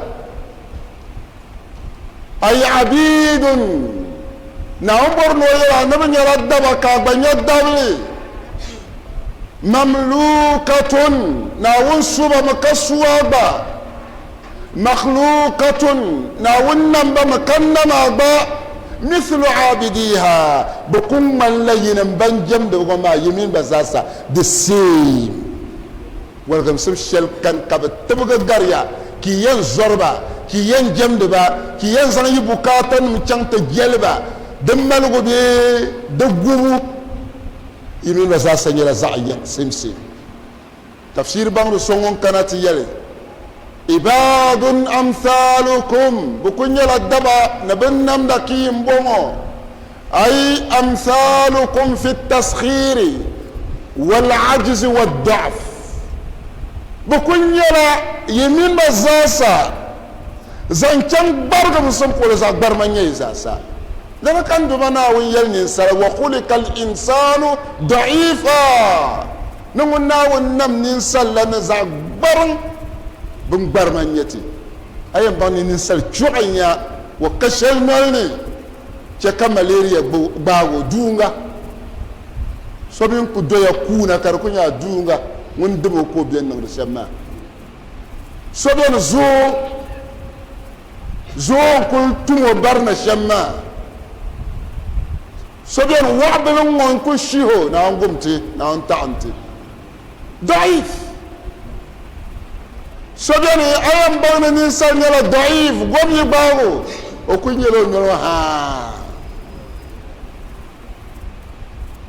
Ay abidun, Naawuni bɔri ni o yɛli a ni bɛ nyɛla daba ka a gba nyɛ dabili. Mamlukatun, Naawuni su ba mi ka su a gba. Makhlukatun, Naawuni nam ba mi ka nam a gba. Mithlu abidiha, bɛ ku ŋmanila yinim ban jɛmdi ba ŋɔ maa, yi mini ba zaasa the same. Waligimsim shɛli kani ka bɛ tibigi gari ya, ka yi yɛn zɔri ba, ka yi yɛn jɛmdi ba, ka yi yɛn zaŋ yi bukaatanim chaŋ ti jɛli ba di maligu bee di gubu, yi mini ba zaasa nyɛla zaɣ yini, same same. Tafsiir baŋdi so ŋun kana ti yɛli, Ibaadun amthaalukum, bɛ kul nyɛla daba ni binnamda ka yi m-bɔŋɔ. Ay amthaalukum fi taskhiri wal ajzi wad da'f, bɛ kul nyɛla yi mini ba zaasa zaŋ chaŋ gbarigimsim polo, zaɣ gbarima n-nyɛ yi zaasa. Lala ka n Duuma Naawuni yɛli ninsala, Wa khuliqa al-insaanu da'iifa, ni ŋun Naawuni nam ninsal la ni zaɣ gbariŋ, bingbarima n-nyɛ ti. A yɛn baŋ ni ninsal chuɣu n-nya o ka shɛli noli ni. Chɛ ka malaria gbaag o duunga. So mi n-ku doya kuuna ka di ku nyɛ a duunga ŋun dib o ka o beni niŋdi shɛm maa. So beni zooi zooi n-kul tum o barina shɛm maa. So beni wɔɣibili ŋ-ŋɔ n-kul shih o, Naawuni gum ti, Naawuni taɣim ti. Da'if. So beni a yɛn baŋ ni ninsal nyɛla da'if, gom yi gbaag o, o kul nyɛla o noli haa.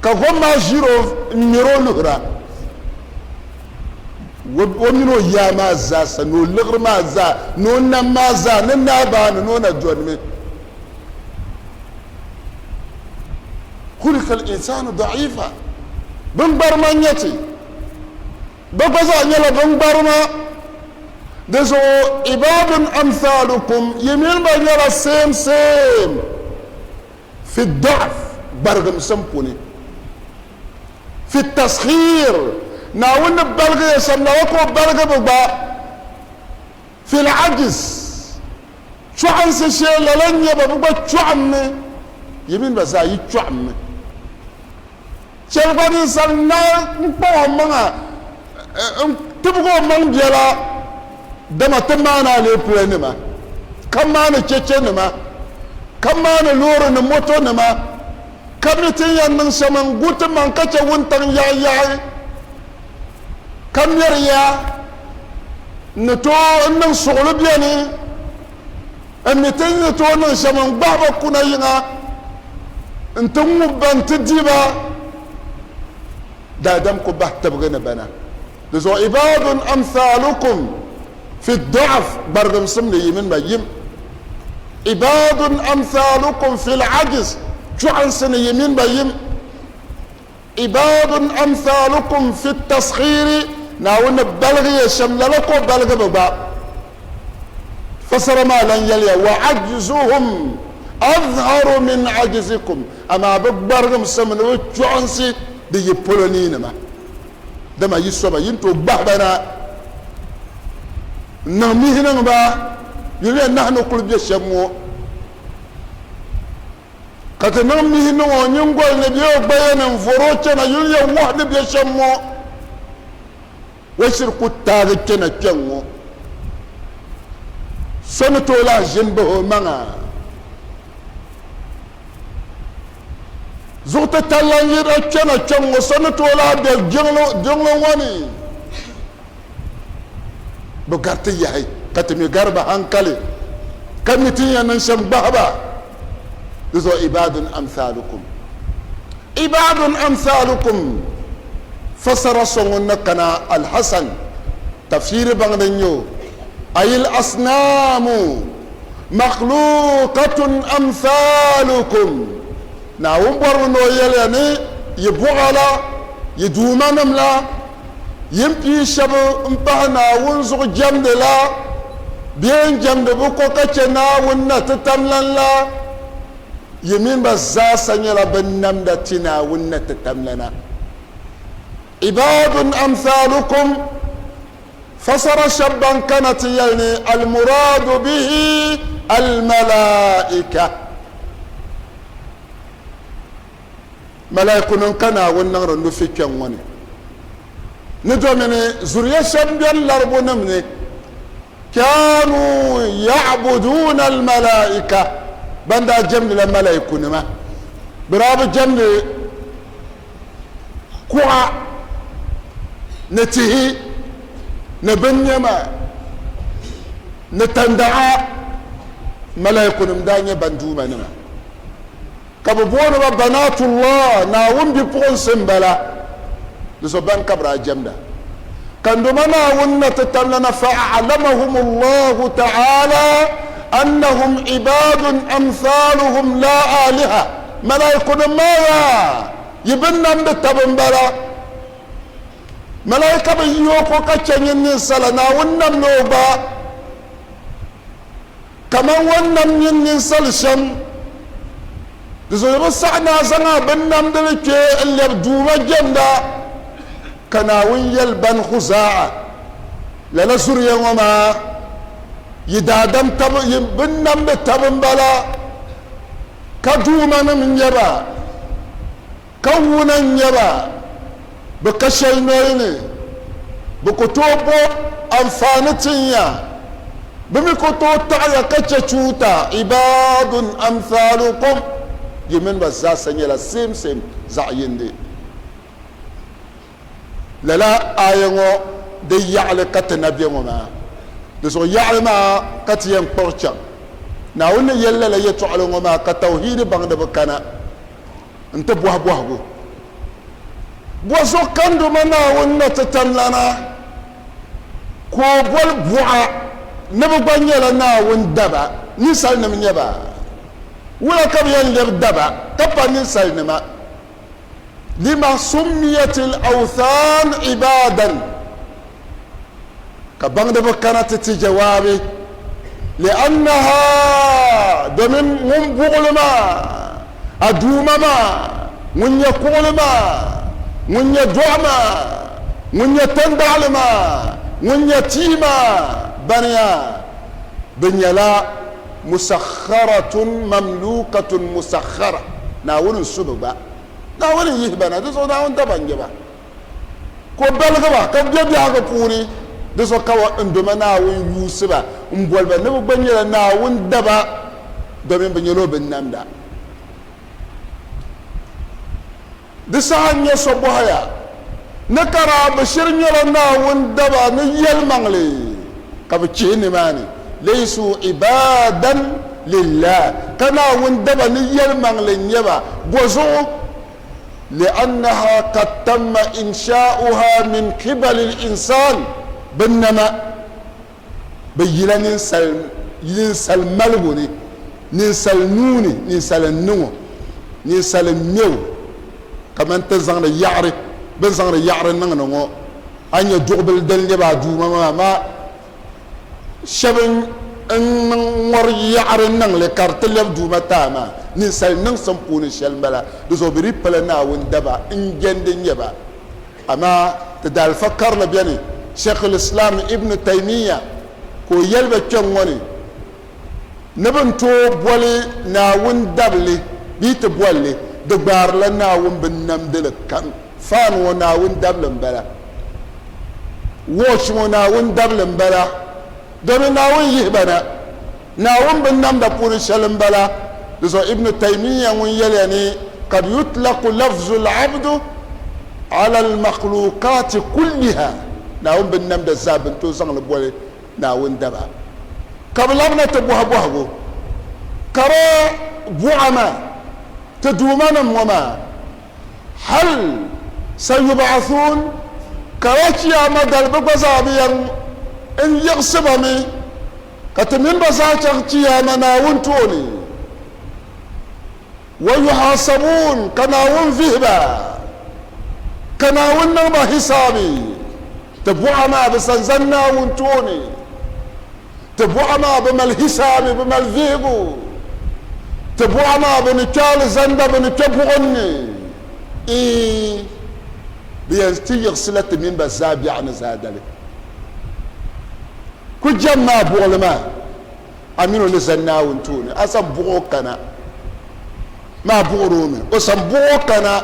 Ka gom maa ʒir o n-ŋmɛr o luhira. O mini o yaa maa zaasa ni o liɣiri maa zaa ni o nam maa zaa ni naa baani ni o na dɔnimi. Khuliqa al-insanu da'ifa, Biŋgbarima n-nyɛ ti, bɛ gba zaa nyɛla biŋgbarima. Di zuɣu ibadun amthalukum, yi mini ba nyɛla same same fi da'f, gbarigimsim puuni, fi taskhir, Naawuni ni baligi ya shɛm lala ka o baligi bɛ gba, fi al-ajiz, Chɔɣinsi shee lala n-nyɛ ba, bɛ gba chɔɣimmi, yi mini ba zaa yi chɔɣimmi. Chɛli gba ninsal naai n-kpaŋ o maŋa n-tibigi o maŋ biɛla, dama ti maani aleepilenima, ka maani chechenima, ka maani loori ni motonima, ka mi ti ni yɛn niŋ shɛm n-gu ti maŋ ka chɛ wuntaŋ yaɣiyaɣi, ka mɛri ya n-ni tooi n-niŋ suɣili beni, n mi ti ni tooi niŋ shɛm n-gbahi ba kuna yiŋa nti ŋub ba nti di ba. Daadam ku bahi tibigi ni bana. Di zuɣu ibaadun amthaalukum fi dɔɣif gbarigimsim ni yi mini ba yim. Ibaadun amthaalukum fi l-ajiz chɔɣinsi ni yi mini ba yim. Ibaadun amthaalukum fi taskhiri Naawuni ni baligi ya shɛm lala ka o baligi bɛ gba. Fasara maa lan yɛliya, wa ajzuhum azharu min ajzikum, amaa bɛ gbarigimsim ni bɛ chɔɣinsi di yi polo ni nima, dama yi soba yi ni tooi gbahi ba na n-niŋ mihi niŋ ba, yuliya nahi ni kuli be shɛm ŋɔ, ka ti niŋ mihi niŋ o nyiŋgoli ni bee o gbaya ni n-vɔr o chana, yuliya wɔhu ni be shɛm ŋɔ. O shiri ku taagi kpɛna kpɛŋŋo. So ni tooi lahi ʒi m-bahi o maŋa. Zuɣu titali lan yi daa kpɛna kpɛŋŋo, so ni tooi lahi be jiŋli ŋɔ ni. Bɛ gariti yahi ka ti mi gari ba hankali, ka mi ti ni yɛn niŋ shɛm gbahi ba. Di zuɣu ibaadun amthaalukum. Ibaadun amthaalukum fasara so ŋun ni kana Al-Hasan tafsiiri baŋdi n-nyɛ o, Ayil asnaamu makhluukatun amthaalukum, Naawuni bɔrimi ni o yɛliya ni yi buɣa la, yi duumanim la, yi ni pii shɛba m-pahi Naawuni zuɣu jɛmdi la, bee n-jɛmdi bɛ ko ka chɛ Naawuni na ti tamlan la, Yi mini ba zaasa nyɛla bɛn namda ti Naawuni na ti tamlana. Ibaadun amthaalukum, fasara shɛba ban kana ti yɛli ni al-muraadu bihi al-malaika, Malaikunim ka Naawuni niŋdi nufi kpɛŋ ŋɔ ni, ni domini zuriya shɛba bɛn laribunim ni. Kaanuu ya'buduuna al-malaa'ika, ban daa jɛmdila malaikunima, bɛ daa bi jɛmdi kuɣa ni tihi ni binnɛma ni tandaɣa, malaikunim daa nyɛ ban duumanima, ka bɛ booni ba Banaatullah, Naawuni bipuɣinsi m-bala, di zuɣu bani ka bɛ daa jɛmda. Kandoma Naawuni na ti tamlana fa'alamahum Allahu ta'ala annahum ibadun amthaluhum la aliha, Malaikunim maa yaa yi bi namdi taba m-bala. Malaika bi yi o ko ka chɛ nyin ninsala, Naawuni namdi o gba kaman o ni nam nyin ninsal shɛm. Di zuɣu bi saɣi ni a zaŋ a binnamdili kpee n-lɛbi Duuma jɛmda, ka Naawuni yɛli Bani Khuzaa'a, Lala zuriya ŋɔ maa, yi daadam tab, yi binnamdi tab m-bala, ka duumanim n-nyɛ ba, ka wuna n-nyɛ ba, bɛ ka shɛli noli ni, bɛ ku tooi bo anfaani tin ya, bɛ mi ku tooi taɣi ya ka chɛ chuuta, ibaadun amthaalukum, yi mini ba zaasa nyɛla same same, zaɣ yindi. Lala aaya ŋɔ di yaɣili ka ti na be ŋɔ maa, di zuɣu yaɣili maa ka ti yɛn kpuɣi chaŋ. Naawuni ni yɛli lala yɛtɔɣili ŋɔ maa ka tauhiidi baŋdiba kana n-ti bɔhi bɔhigu. Bɔzuɣu ka n Duuma Naawuni na ti tamlana ka o boli buɣa ni bɛ gba nyɛla Naawuni daba, ninsalinim n-nyɛ ba? Wula ka bɛ yɛn lɛbi daba ka pa ninsalinima? Lima summiyatil awthan ibadan, ka baŋdiba kana ti ti jawaabi, li'annaha, domin ŋun buɣili maa, a Duuma maa, ŋun nyɛ kuɣili maa, ŋun nyɛ dɔɣu maa, ŋun nyɛ tandaɣili maa, ŋun nyɛ tia maa, baniya, bɛ nyɛla musakharatun mamlukatun musakhara, Naawuni n-su bɛ gba. Naawuni n-yihi ba na, di zuɣu Naawuni daba n-nyɛ ba. Ka o baligi ba ka bɛ be biɛhigu puuni, di zuɣu ka n doma Naawuni yuusi ba m-boli ba ni bɛ gba nyɛla Naawuni daba domin bɛ nyɛla o binnamda. Di saha n-nyɛ so bɔhiya ni ka daa bɛ shiri nyɛla Naawuni daba ni yɛlimaŋli ka bɛ chihi nimaani, Laysu ibaadan lillah, ka Naawuni daba ni yɛlimaŋli n-nyɛ ba, bɔzuɣu? Li'annaha qad tamma insha'uha min qibali al-insan, bɛ nama bɛ yila ninsal ninsal maligu ni, ninsal nuu ni, ninsal n-niŋ o, ninsal m-me o, kamani ti zaŋdi yaɣiri, bɛ ni zaŋdi yaɣiri niŋdi ŋɔ, a ni nya duɣubili din lɛbi a duuma maa, amaa shɛba n-niŋ ŋɔri yaɣiri niŋ li ka di ti lɛbi duuma taa maa, ninsal niŋsim puuni shɛli m-bala. Di zuɣu bɛ dii pala Naawuni daba n-jɛndi nyɛ ba. Amaa ti daalifa karili beni, Sheikh al-Islam Ibn Taymiyyah ka o yɛli ba kpɛŋŋɔ ni, ni bɛ ni tooi boli Naawuni dabili bɛ yi ti boli li, di gbaarila Naawuni binnamdili kam. Fan ŋɔ Naawuni dabili m-bala. Watch ŋɔ Naawuni dabili m-bala. Domin Naawuni yihi ba na. Naawuni binnamda puuni shɛli m-bala. Di zuɣu Ibn Taymiyyah ŋun yɛliya ni, Kad yutlaqu lafzu al-abdu ala al-makhluqati kulliha, Naawuni binnamda zaa bɛ ni tooi zaŋ li boli Naawuni daba. Ka bɛ labina ti bɔhi bɔhigu, Ka di buɣa maa, ti duumanim ŋɔ maa, Hal sayub'athun, ka di Chiyaama dali bɛ gba zaa bi yɛn n yiɣisi ba mi, ka ti mini ba zaa chaŋ Chiyaama Naawuni tooni. Wa yuhasabuun, ka Naawuni vihi ba, ka Naawuni niŋ ba hisaabi. Ti buɣa maa bi san zani Naawuni tooni, ti buɣa maa bi mali hisaabi, bi mali vihigu. Ti buɣa maa bi ni kpe alizanda, bi ni kpe buɣim ni. Iin, bɛ yɛn ti yiɣisila ti mini ba zaa biɛɣu ni zaadali. Ku jɛm maa buɣili maa, a mini o ni zani Naawuni tooni, a san buɣi o kana maa buɣiri o mi, o san buɣi o kana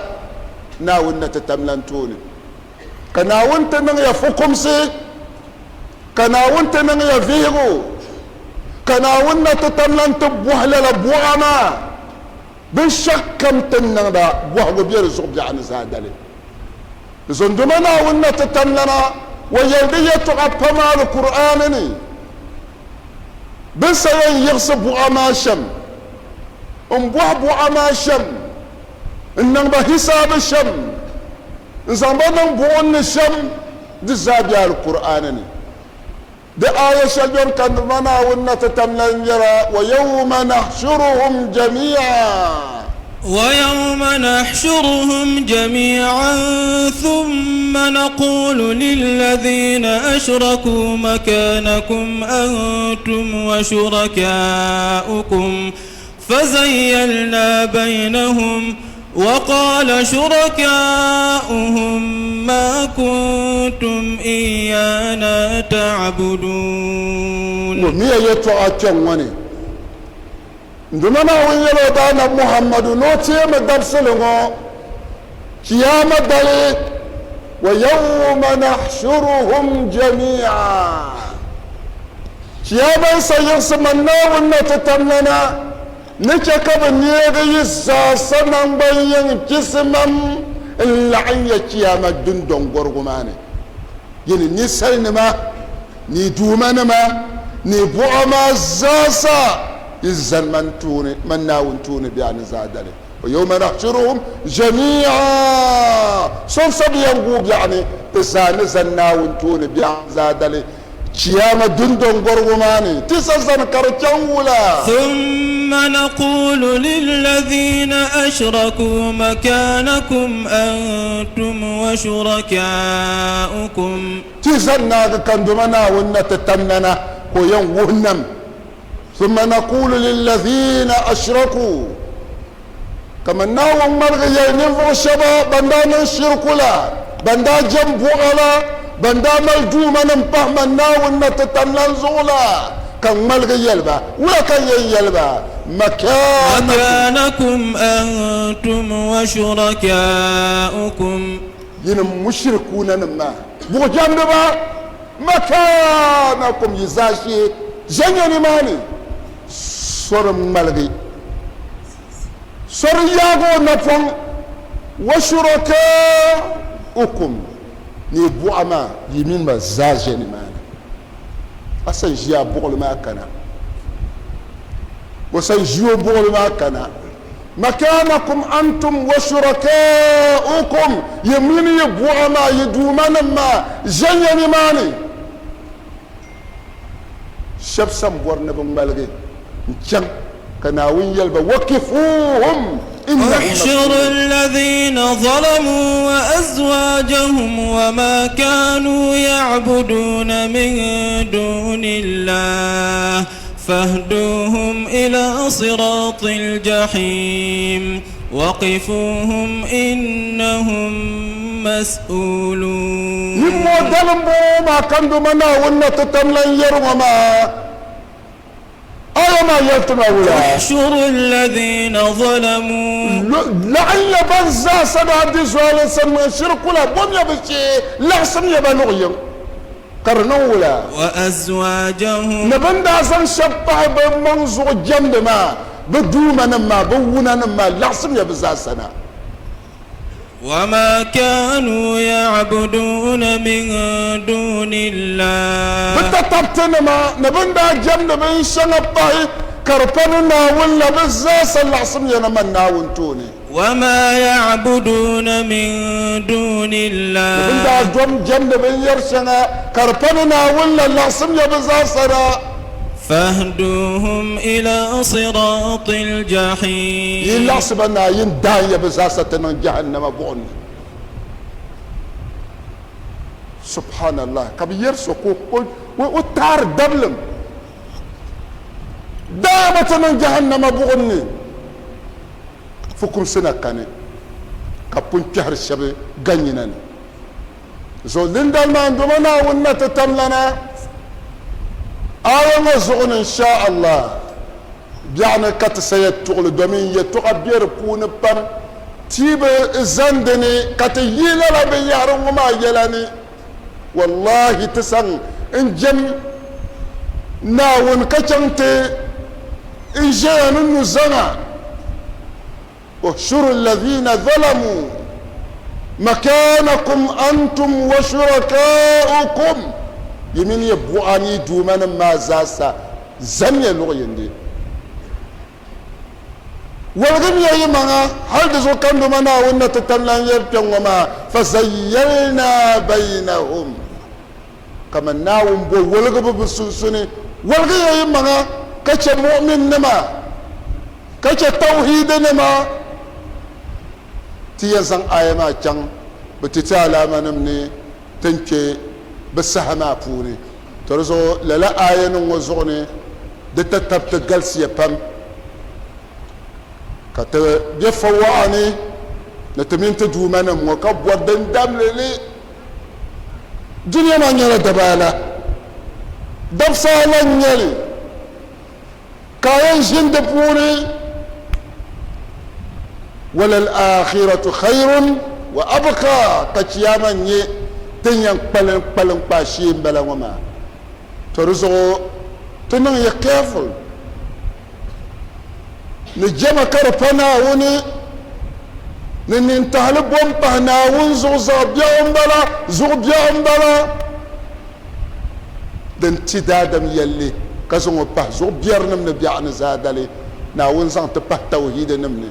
Naawuni na ti tam lan tooni. Ka Naawuni ti niŋ ya fukumsi, ka Naawuni ti niŋ ya vihigu, ka Naawuni na ti tam lan ti bɔhi lala buɣa maa binshɛɣukam ti ni niŋda bɔhigu be di zuɣu biɛɣu ni zaadali. Zondoma Naawuni na ti tam lana wa yɛli di yɛtɔɣa pam Alkur'aani ni, Bɛ ni sa yɛn yiɣisi buɣa maa shɛm, m-bɔhi buɣa maa shɛm, n-niŋ ba hisaabi shɛm, n-zaŋ ba niŋ buɣim ni shɛm, di zaa be Alkur'aani ni. Di aaya shɛli beni ka ma Naawuni na ti tam la n-yɛra, Wa yawma nahshuruhum jamii'a. Wa yawma nahshuruhum jamii'an thumma naqulu lilladhina ashraku makanakum antum wa shuraka'ukum فزيلنا بينهم وقال شركاؤهم ما كنتم إيانا تعبدون. Wuhimiya yɛtɔɣa kpɛŋŋɔ ni, N Duuma Naawuni yɛl o daanab Muhammadu ni o teemi dabisili ŋɔ, Chiyaama dali, Wa yawma nahshuruhum jamii'a. Chiyaama n-sa yiɣisi man Naawuni na ti tamlana ni chɛ ka bɛ neegi yi zaasa naŋgban yiŋ chisimam n-laɣim ya chiyaama dundɔŋ gɔrigu maa ni. Yi ni ninsalinima ni duumanima ni buɣa maa zaasa yi zani man tooni, man Naawuni tooni biɛɣu ni zaadali. Wa yawma nahshuruhum jamii'a, so n-sa bi yɛn guui biɛɣu ni ti zaa ni zani Naawuni tooni biɛɣu ni zaadali. Chiyaama dundɔŋ gɔrigu maa ni, ti sa zani ka di chaŋ wula? Thumma naqulu lilladhina ashraku makanakum antum wa shurakaukum. Ti zani naagi ka n Duuma Naawuni na ti tamna na ka o yɛn wuhi nam. Thumma naqulu lilladhina ashraku, Kaman Naawuni ŋmaligi yɛli ninvuɣ shɛba ban daa niŋ shiriku la, ban daa jɛm buɣa la, ban daa mali duumanim pahi man Naawuni na ti tam lan zuɣu la, ka ŋmaligi yɛli ba, Wula ka n yɛn yɛli ba? Makanakum. Makanakum antum wa shurakaukum. Yinim mushrikuuna nim maa, buɣujɛmdiba, makanakum, yi zaashee ʒɛnya nimaani, sori ŋmaligi, sori yaagi o napɔŋ, wa shurakaukum, ni yi buɣa maa, yi mini ba zaa ʒe nimaani. A sa ʒi a buɣili maa kana. O sa ʒi o buɣili maa kana. Makanakum antum wa shurakaukum, yi mini yi buɣa maa, yi duumanim maa ʒenya nimaani. Shɛba sa m-bɔri ni bɛ ŋmaligi n-chaŋ ka Naawuni yɛli ba, Wakifuhum innahum احشروا mas'ulun. الذين ظلموا وأزواجهم وما كانوا يعبدون من دون الله فاهدوهم إلى صراط الجحيم وقفوهم إنهم مسؤولون. Nimmoo dalim bɔŋɔ maa kandoma Naawuni na ti tam lan yɛri ŋɔ maa. Aya maa yɛli ti ma wula? Uḥshuru alladhina zalamu. Laɣim ya ban zaa sa daa di zualinsi niŋ shiriku la, bom ya bɛ shee, laɣisim ya ba luɣ yiŋ, ka di niŋ wula? Wa azwajahum. Ni bɛ ni daa zaŋ shɛba pahi bɛ maŋ zuɣu jɛmdi maa, bɛ duumanim maa, bɛ wunanim maa, laɣisim ya bɛ zaa sa na. Wama kanu ya'buduna min dunillah. Bɛ tatabtinima ni bɛ ni daa jɛmdi binshɛŋa pahi ka di pa ni Naawuni la, bɛ zaasa laɣisim ya na man Naawuni tooni. Wama ya'buduna min dunillah. Ni bɛ ni daa dom jɛmdi binyɛr shɛŋa ka di pa ni Naawuni la, laɣisim ya bɛ zaasa na. Fahduhum ila siratil jahim. Yi laɣisi ba naai, yin daai ya bɛ zaasa ti niŋ jahannama buɣim ni. Subhanallah, ka bɛ yɛri so ka o taari dablim, daai ba ti niŋ jahannama buɣim ni. Fukumsi na kani ka pun kpɛhiri shɛba ganyina ni. Zuɣu dindali maa n doma Naawuni na ti tam lana aya ŋɔ zuɣu ni insha Allah biɛɣuni ka ti sa yɛltɔɣili domin yɛltɔɣa be di puuni pam ti bi zani di ni ka ti yi lala binyahari ŋɔ maa yɛla ni wallahi ti saŋ n jɛm Naawuni ka chaŋ ti n ʒɛya ni nuzaŋa. Uhshuru alladhina zalamu makanakum antum wa shurakaukum, Yi mini yi buɣa ni yi duumanim maa zaasa zaniya luɣ yindi. Waligimiya yi maŋa hal di zuɣu kandoma Naawuni na ti tam lan yɛli kpɛŋŋɔ maa, Fazayyalna baynahum, kaman Naawuni bo woligibu bɛ sunsuni. Waligiya yi maŋa ka chɛ mu'minnima. Ka chɛ tawhiidinima, ti yɛn zaŋ aaya maa chaŋ bɛ ti ti alaamanim ni ti ni kpe bɛ saha maa puuni. To di zuɣu lala aayanim ŋɔ zuɣu ni di tatabti galisiya pam, ka ti be fawɔɣa ni ni ti mini ti duumanim ŋɔ ka bɔri din damli li. Dunia maa nyɛla dabaala, dabisa ala n-nyɛ li. Ka a yɛn ʒini di puuni, Walal-aakhiratu khayrun wa abqa, ka Chiyaama n-nyɛ din yɛn kpalim kpaliŋkpaa shee m-bala ŋɔ maa. To di zuɣu ti niŋ ya careful ni jɛma ka di pa Naawuni ni nintahili bo m-pahi Naawuni zuɣu zaɣ biɛɣu m-bala, zuɣu biɛɣu m-bala. Din ti daadam yɛlli ka zaŋ o pahi zuɣubiɛrinim ni biɛɣu ni zaadali, Naawuni zaŋ ti pahi tawhiidinim ni,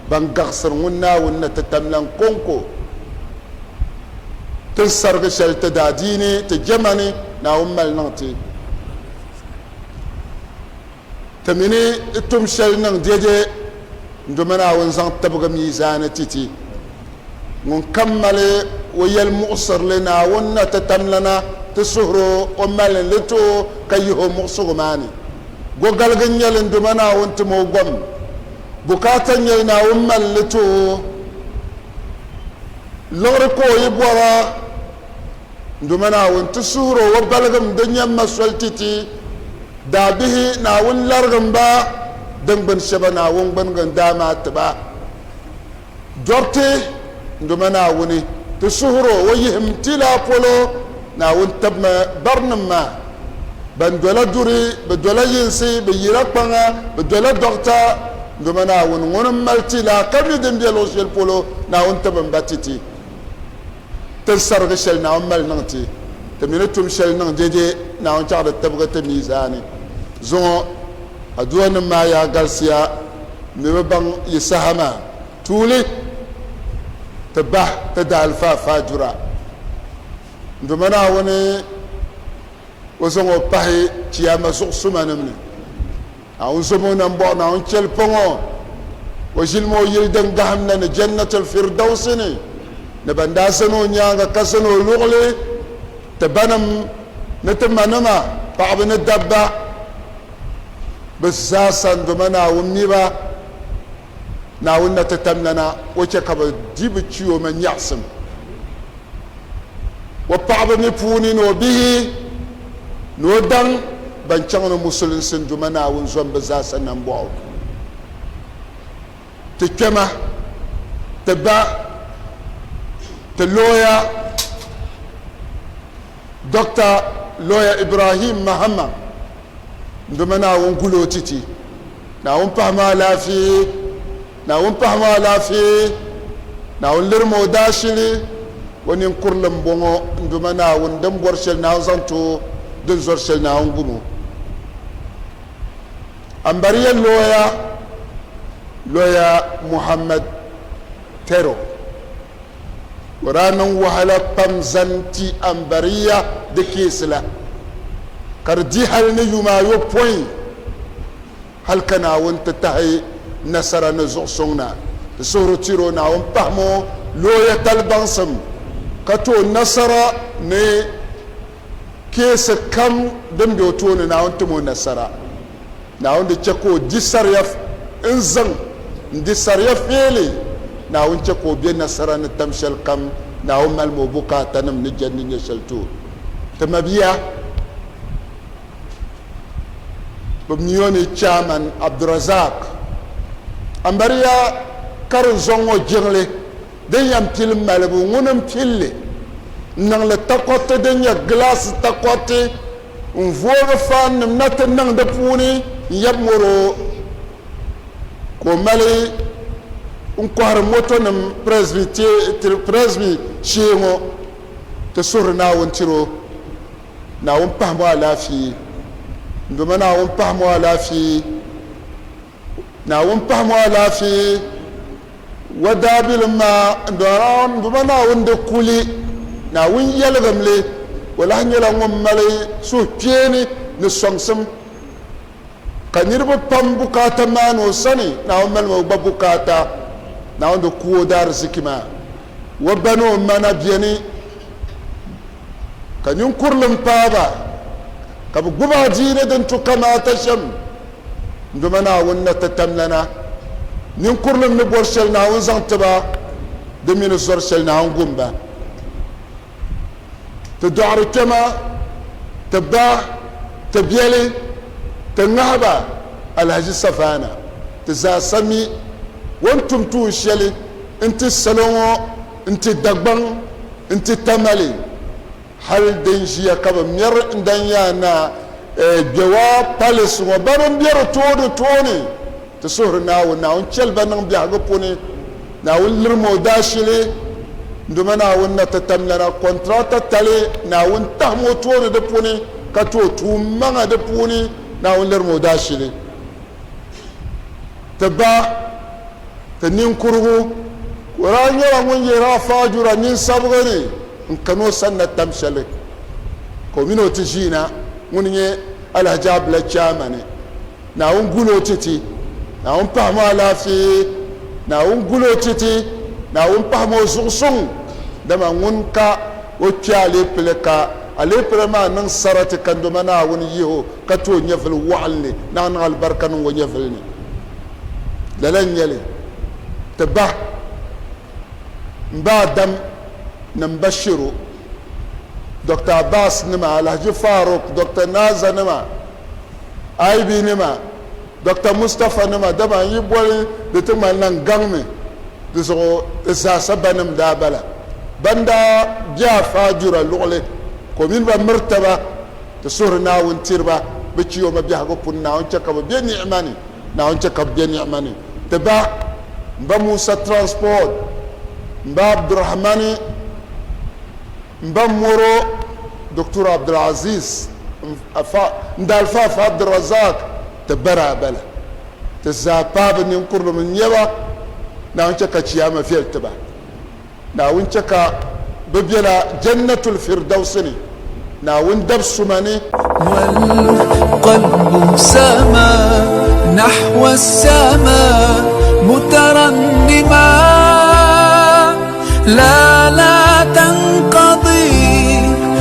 ban gaɣisiri ŋun Naawuni ni ti tamlan kɔŋko ti ni sarigi shɛli ti daadiini, ti jɛma ni, Naawuni mali niŋ ti. Ti mi ni tum shɛli niŋ dɛde n-doma Naawuni zaŋ tibigi miizaani ti ti. Ŋun kam mali o yɛli muɣisirili Naawuni na ti tamlana ti suhir o, o mali li ti o ka yihi o muɣisigu maa ni. Gogaligi n-nyɛ li n-doma Naawuni tim o gom. Bukaata n-nyɛ li Naawuni mali li ti o. Liɣiri ka o yi bɔra n-doma Naawuni ti suhir o, o baligim di nyamma soli ti ti. Daabihi Naawuni larigim ba. din gbuni shɛba Naawuni gbunigi n-daa maa ti ba. Dɔriti n Duuma Naawuni, ti suhir o, o yihim ti la polo. Naawuni tibimi barinim maa ban dola duri, bɛ dola yinsi, bɛ yila kpaŋa, bɛ dola dɔɣita. N Duuma Naawuni, ŋuni m-mali ti la ka mi din be luɣ shɛli polo, Naawuni tibim ba ti ti. Ti ni sarigi shɛli Naawuni mali niŋ ti, ti mi ni tum shɛli niŋ dɛdɛ, Naawuni chaɣ di tibigi ti miizaani. Zuŋɔ aduanim maa yaa galisiya. M mi bi baŋ yi saha maa tuuli ti bahi ti daalifa faajura. N Duuma Naawuni o zaŋ o pahi Chiyaama zuɣusumanim ni. Naawuni zom o nambɔɣu, Naawuni chɛli paŋ o, o ʒilimi o yili din gahim la ni Jannatul Firdausi ni, ni ban daa zani o nyaaŋa ka zani o luɣili, ti banim ni ti manima, paɣaba ni dabba. Bɛ zaa sa n-doma Naawuni mi ba. Naawuni na ti tamlana, o chɛ ka bɛ di bɛ chiyooma nyaɣisim. O paɣiba mi puuni ni o bihi ni o daŋ ban chaŋ ni musulinsi n-doma Naawuni zom bɛ zaa sa nambɔɣu. Ti kpɛma, ti ba, ti looya Doctor Lawyer Ibrahim Mahama Nduma Naawuni guli o titi. Naawuni pahimi alaafee, Naawuni pahimi alaafee, Naawuni lirimi o daashili, o ninkurili m-bɔŋɔ Nduma Naawuni din bɔri shɛli Naawuni zaŋ ti o, din zɔri shɛli Naawuni gum o. Ambariya looya Lawyer Muhammad Tero. O daa niŋ wahala pam zaŋ ti Ambariya di keesi la, ka di di hali ni yuma ayopɔin hali ka Naawuni ti tahi nasara ni zuɣusuŋ na. Ti suhiri tiri o Naawuni pahimi o looya tali baŋsim ka ti o nasara ni keesi kam din be o tooni Naawuni tim o nasara. Naawuni di chɛ ka o di sariya n-zaŋ n-di sariya feeli. Naawuni chɛ ka o be nasara ni tam shɛlikam. Naawuni malimi o bukaatanim ni jɛndi nyɛ shɛli ti o. Ti mabia, bɛ mi o ni Chairman Abdurazak Ambariya karinzɔŋ ŋɔ jiŋli din yɛn pili malibu ŋuni m-pili li n-niŋ li takɔriti din nyɛ gilaasi takɔriti n voogi faannim na ti niŋ di puuni n-yab mɔri o ka o mali n kɔhiri motonim Presby shee ŋɔ ti suhiri Naawuni tiri o. Naawuni pahim o alaafee. N Duuma Naawuni pahim o alaafee. Naawuni pahim o alaafee. Wa daabilim maa n Duuma Naawuni di kuli Naawuni yɛligim li, o lahi nyɛla ŋun mali suhukpeeni ni sɔŋsim, ka niriba pam bukaata maani o sani, Naawuni malimi o gba bukaata, Naawuni di ku o daariziki maa. Wa ba ni o ma na beni, ka ninkurilim paai ba, ka bɛ gbubi adiini din tu kamaata shɛm. N Duuma Naawuni na ti tamlana ninkurilim ni bɔri shɛli Naawuni zaŋ ti ba, di mi ni zɔri shɛli Naawuni gum ba. Ti dɔɣiri kpɛma, ti ba, ti biɛli, ti ŋahi ba Alhaji Savannah, ti zaasa mi o ni tum tuun shɛli n-ti salo ŋɔ, n-ti Dagbaŋ, n-ti Tamale. Hali din ʒiya ka bɛ mɛri n-dan yaa na Gbewaa Palace ŋɔ ba bin be di tooni tooni ti suhiri Naawuni, Naawuni chɛli ba niŋ biɛhigu puni, Naawuni lirimi o daashili, n Duuma Naawuni na ti tamlana kɔntirata tali, Naawuni tahimi o tooni di puni ka ti o tuun maŋa di puuni, Naawuni lirimi o daashili ti ba. Ti ninkurigu, ka o daa nyɛla ŋun yihiri afaajura ninsabigi ni n-kani o sanna tam shɛli, ka o mini o ti ʒiina, ŋuni nyɛ Alhaji Abila Chaamani. Naawuni guli o ti ti, Naawuni pahimi o alaafee, Naawuni guli o ti ti, Naawuni pahimi o zuɣusuŋ, dama ŋuni ka o kpe aleepile ka aleepile maa niŋ sarati ka Ndoma Naawuni yihi o ka ti o nyɛvili waɣinli, naɣ niŋ alibarika niŋ o nyɛvili ni. Lala n-nyɛ li, ti ba m-ba Adam ni m ba Shiro, Doctor Abbas nima, Alhaji Faruk, Doctor Naza nima, IB nima, Doctor Mustapha nima dama n yi boli di ti ŋmanila n gaŋmi di zuɣu di zaasa banim daa bala ban daa be Afa Ajura luɣili ka o mini ba miri taba ti suhiri Naawuni tiri ba bɛ chiyooma biɛhigu puuni Naawuni chɛ ka bɛ be ni'ima ni Naawuni chɛ ka bɛ be ni'ima ni ti ba m ba Musa Transport m ba Abdurahmani m ba Moro Doctor Abdulaziz n da Alfa Afa Abdulrazak ti ba daa bala ti zaa paai bɛ ninkurilim n-nyɛ ba Naawuni chɛ ka chiyaama viɛli ti ba Naawuni chɛ ka bɛ bela Jannatul Firdausi ni Naawuni dab suma ni. والقلب سما نحو السماء مترنما.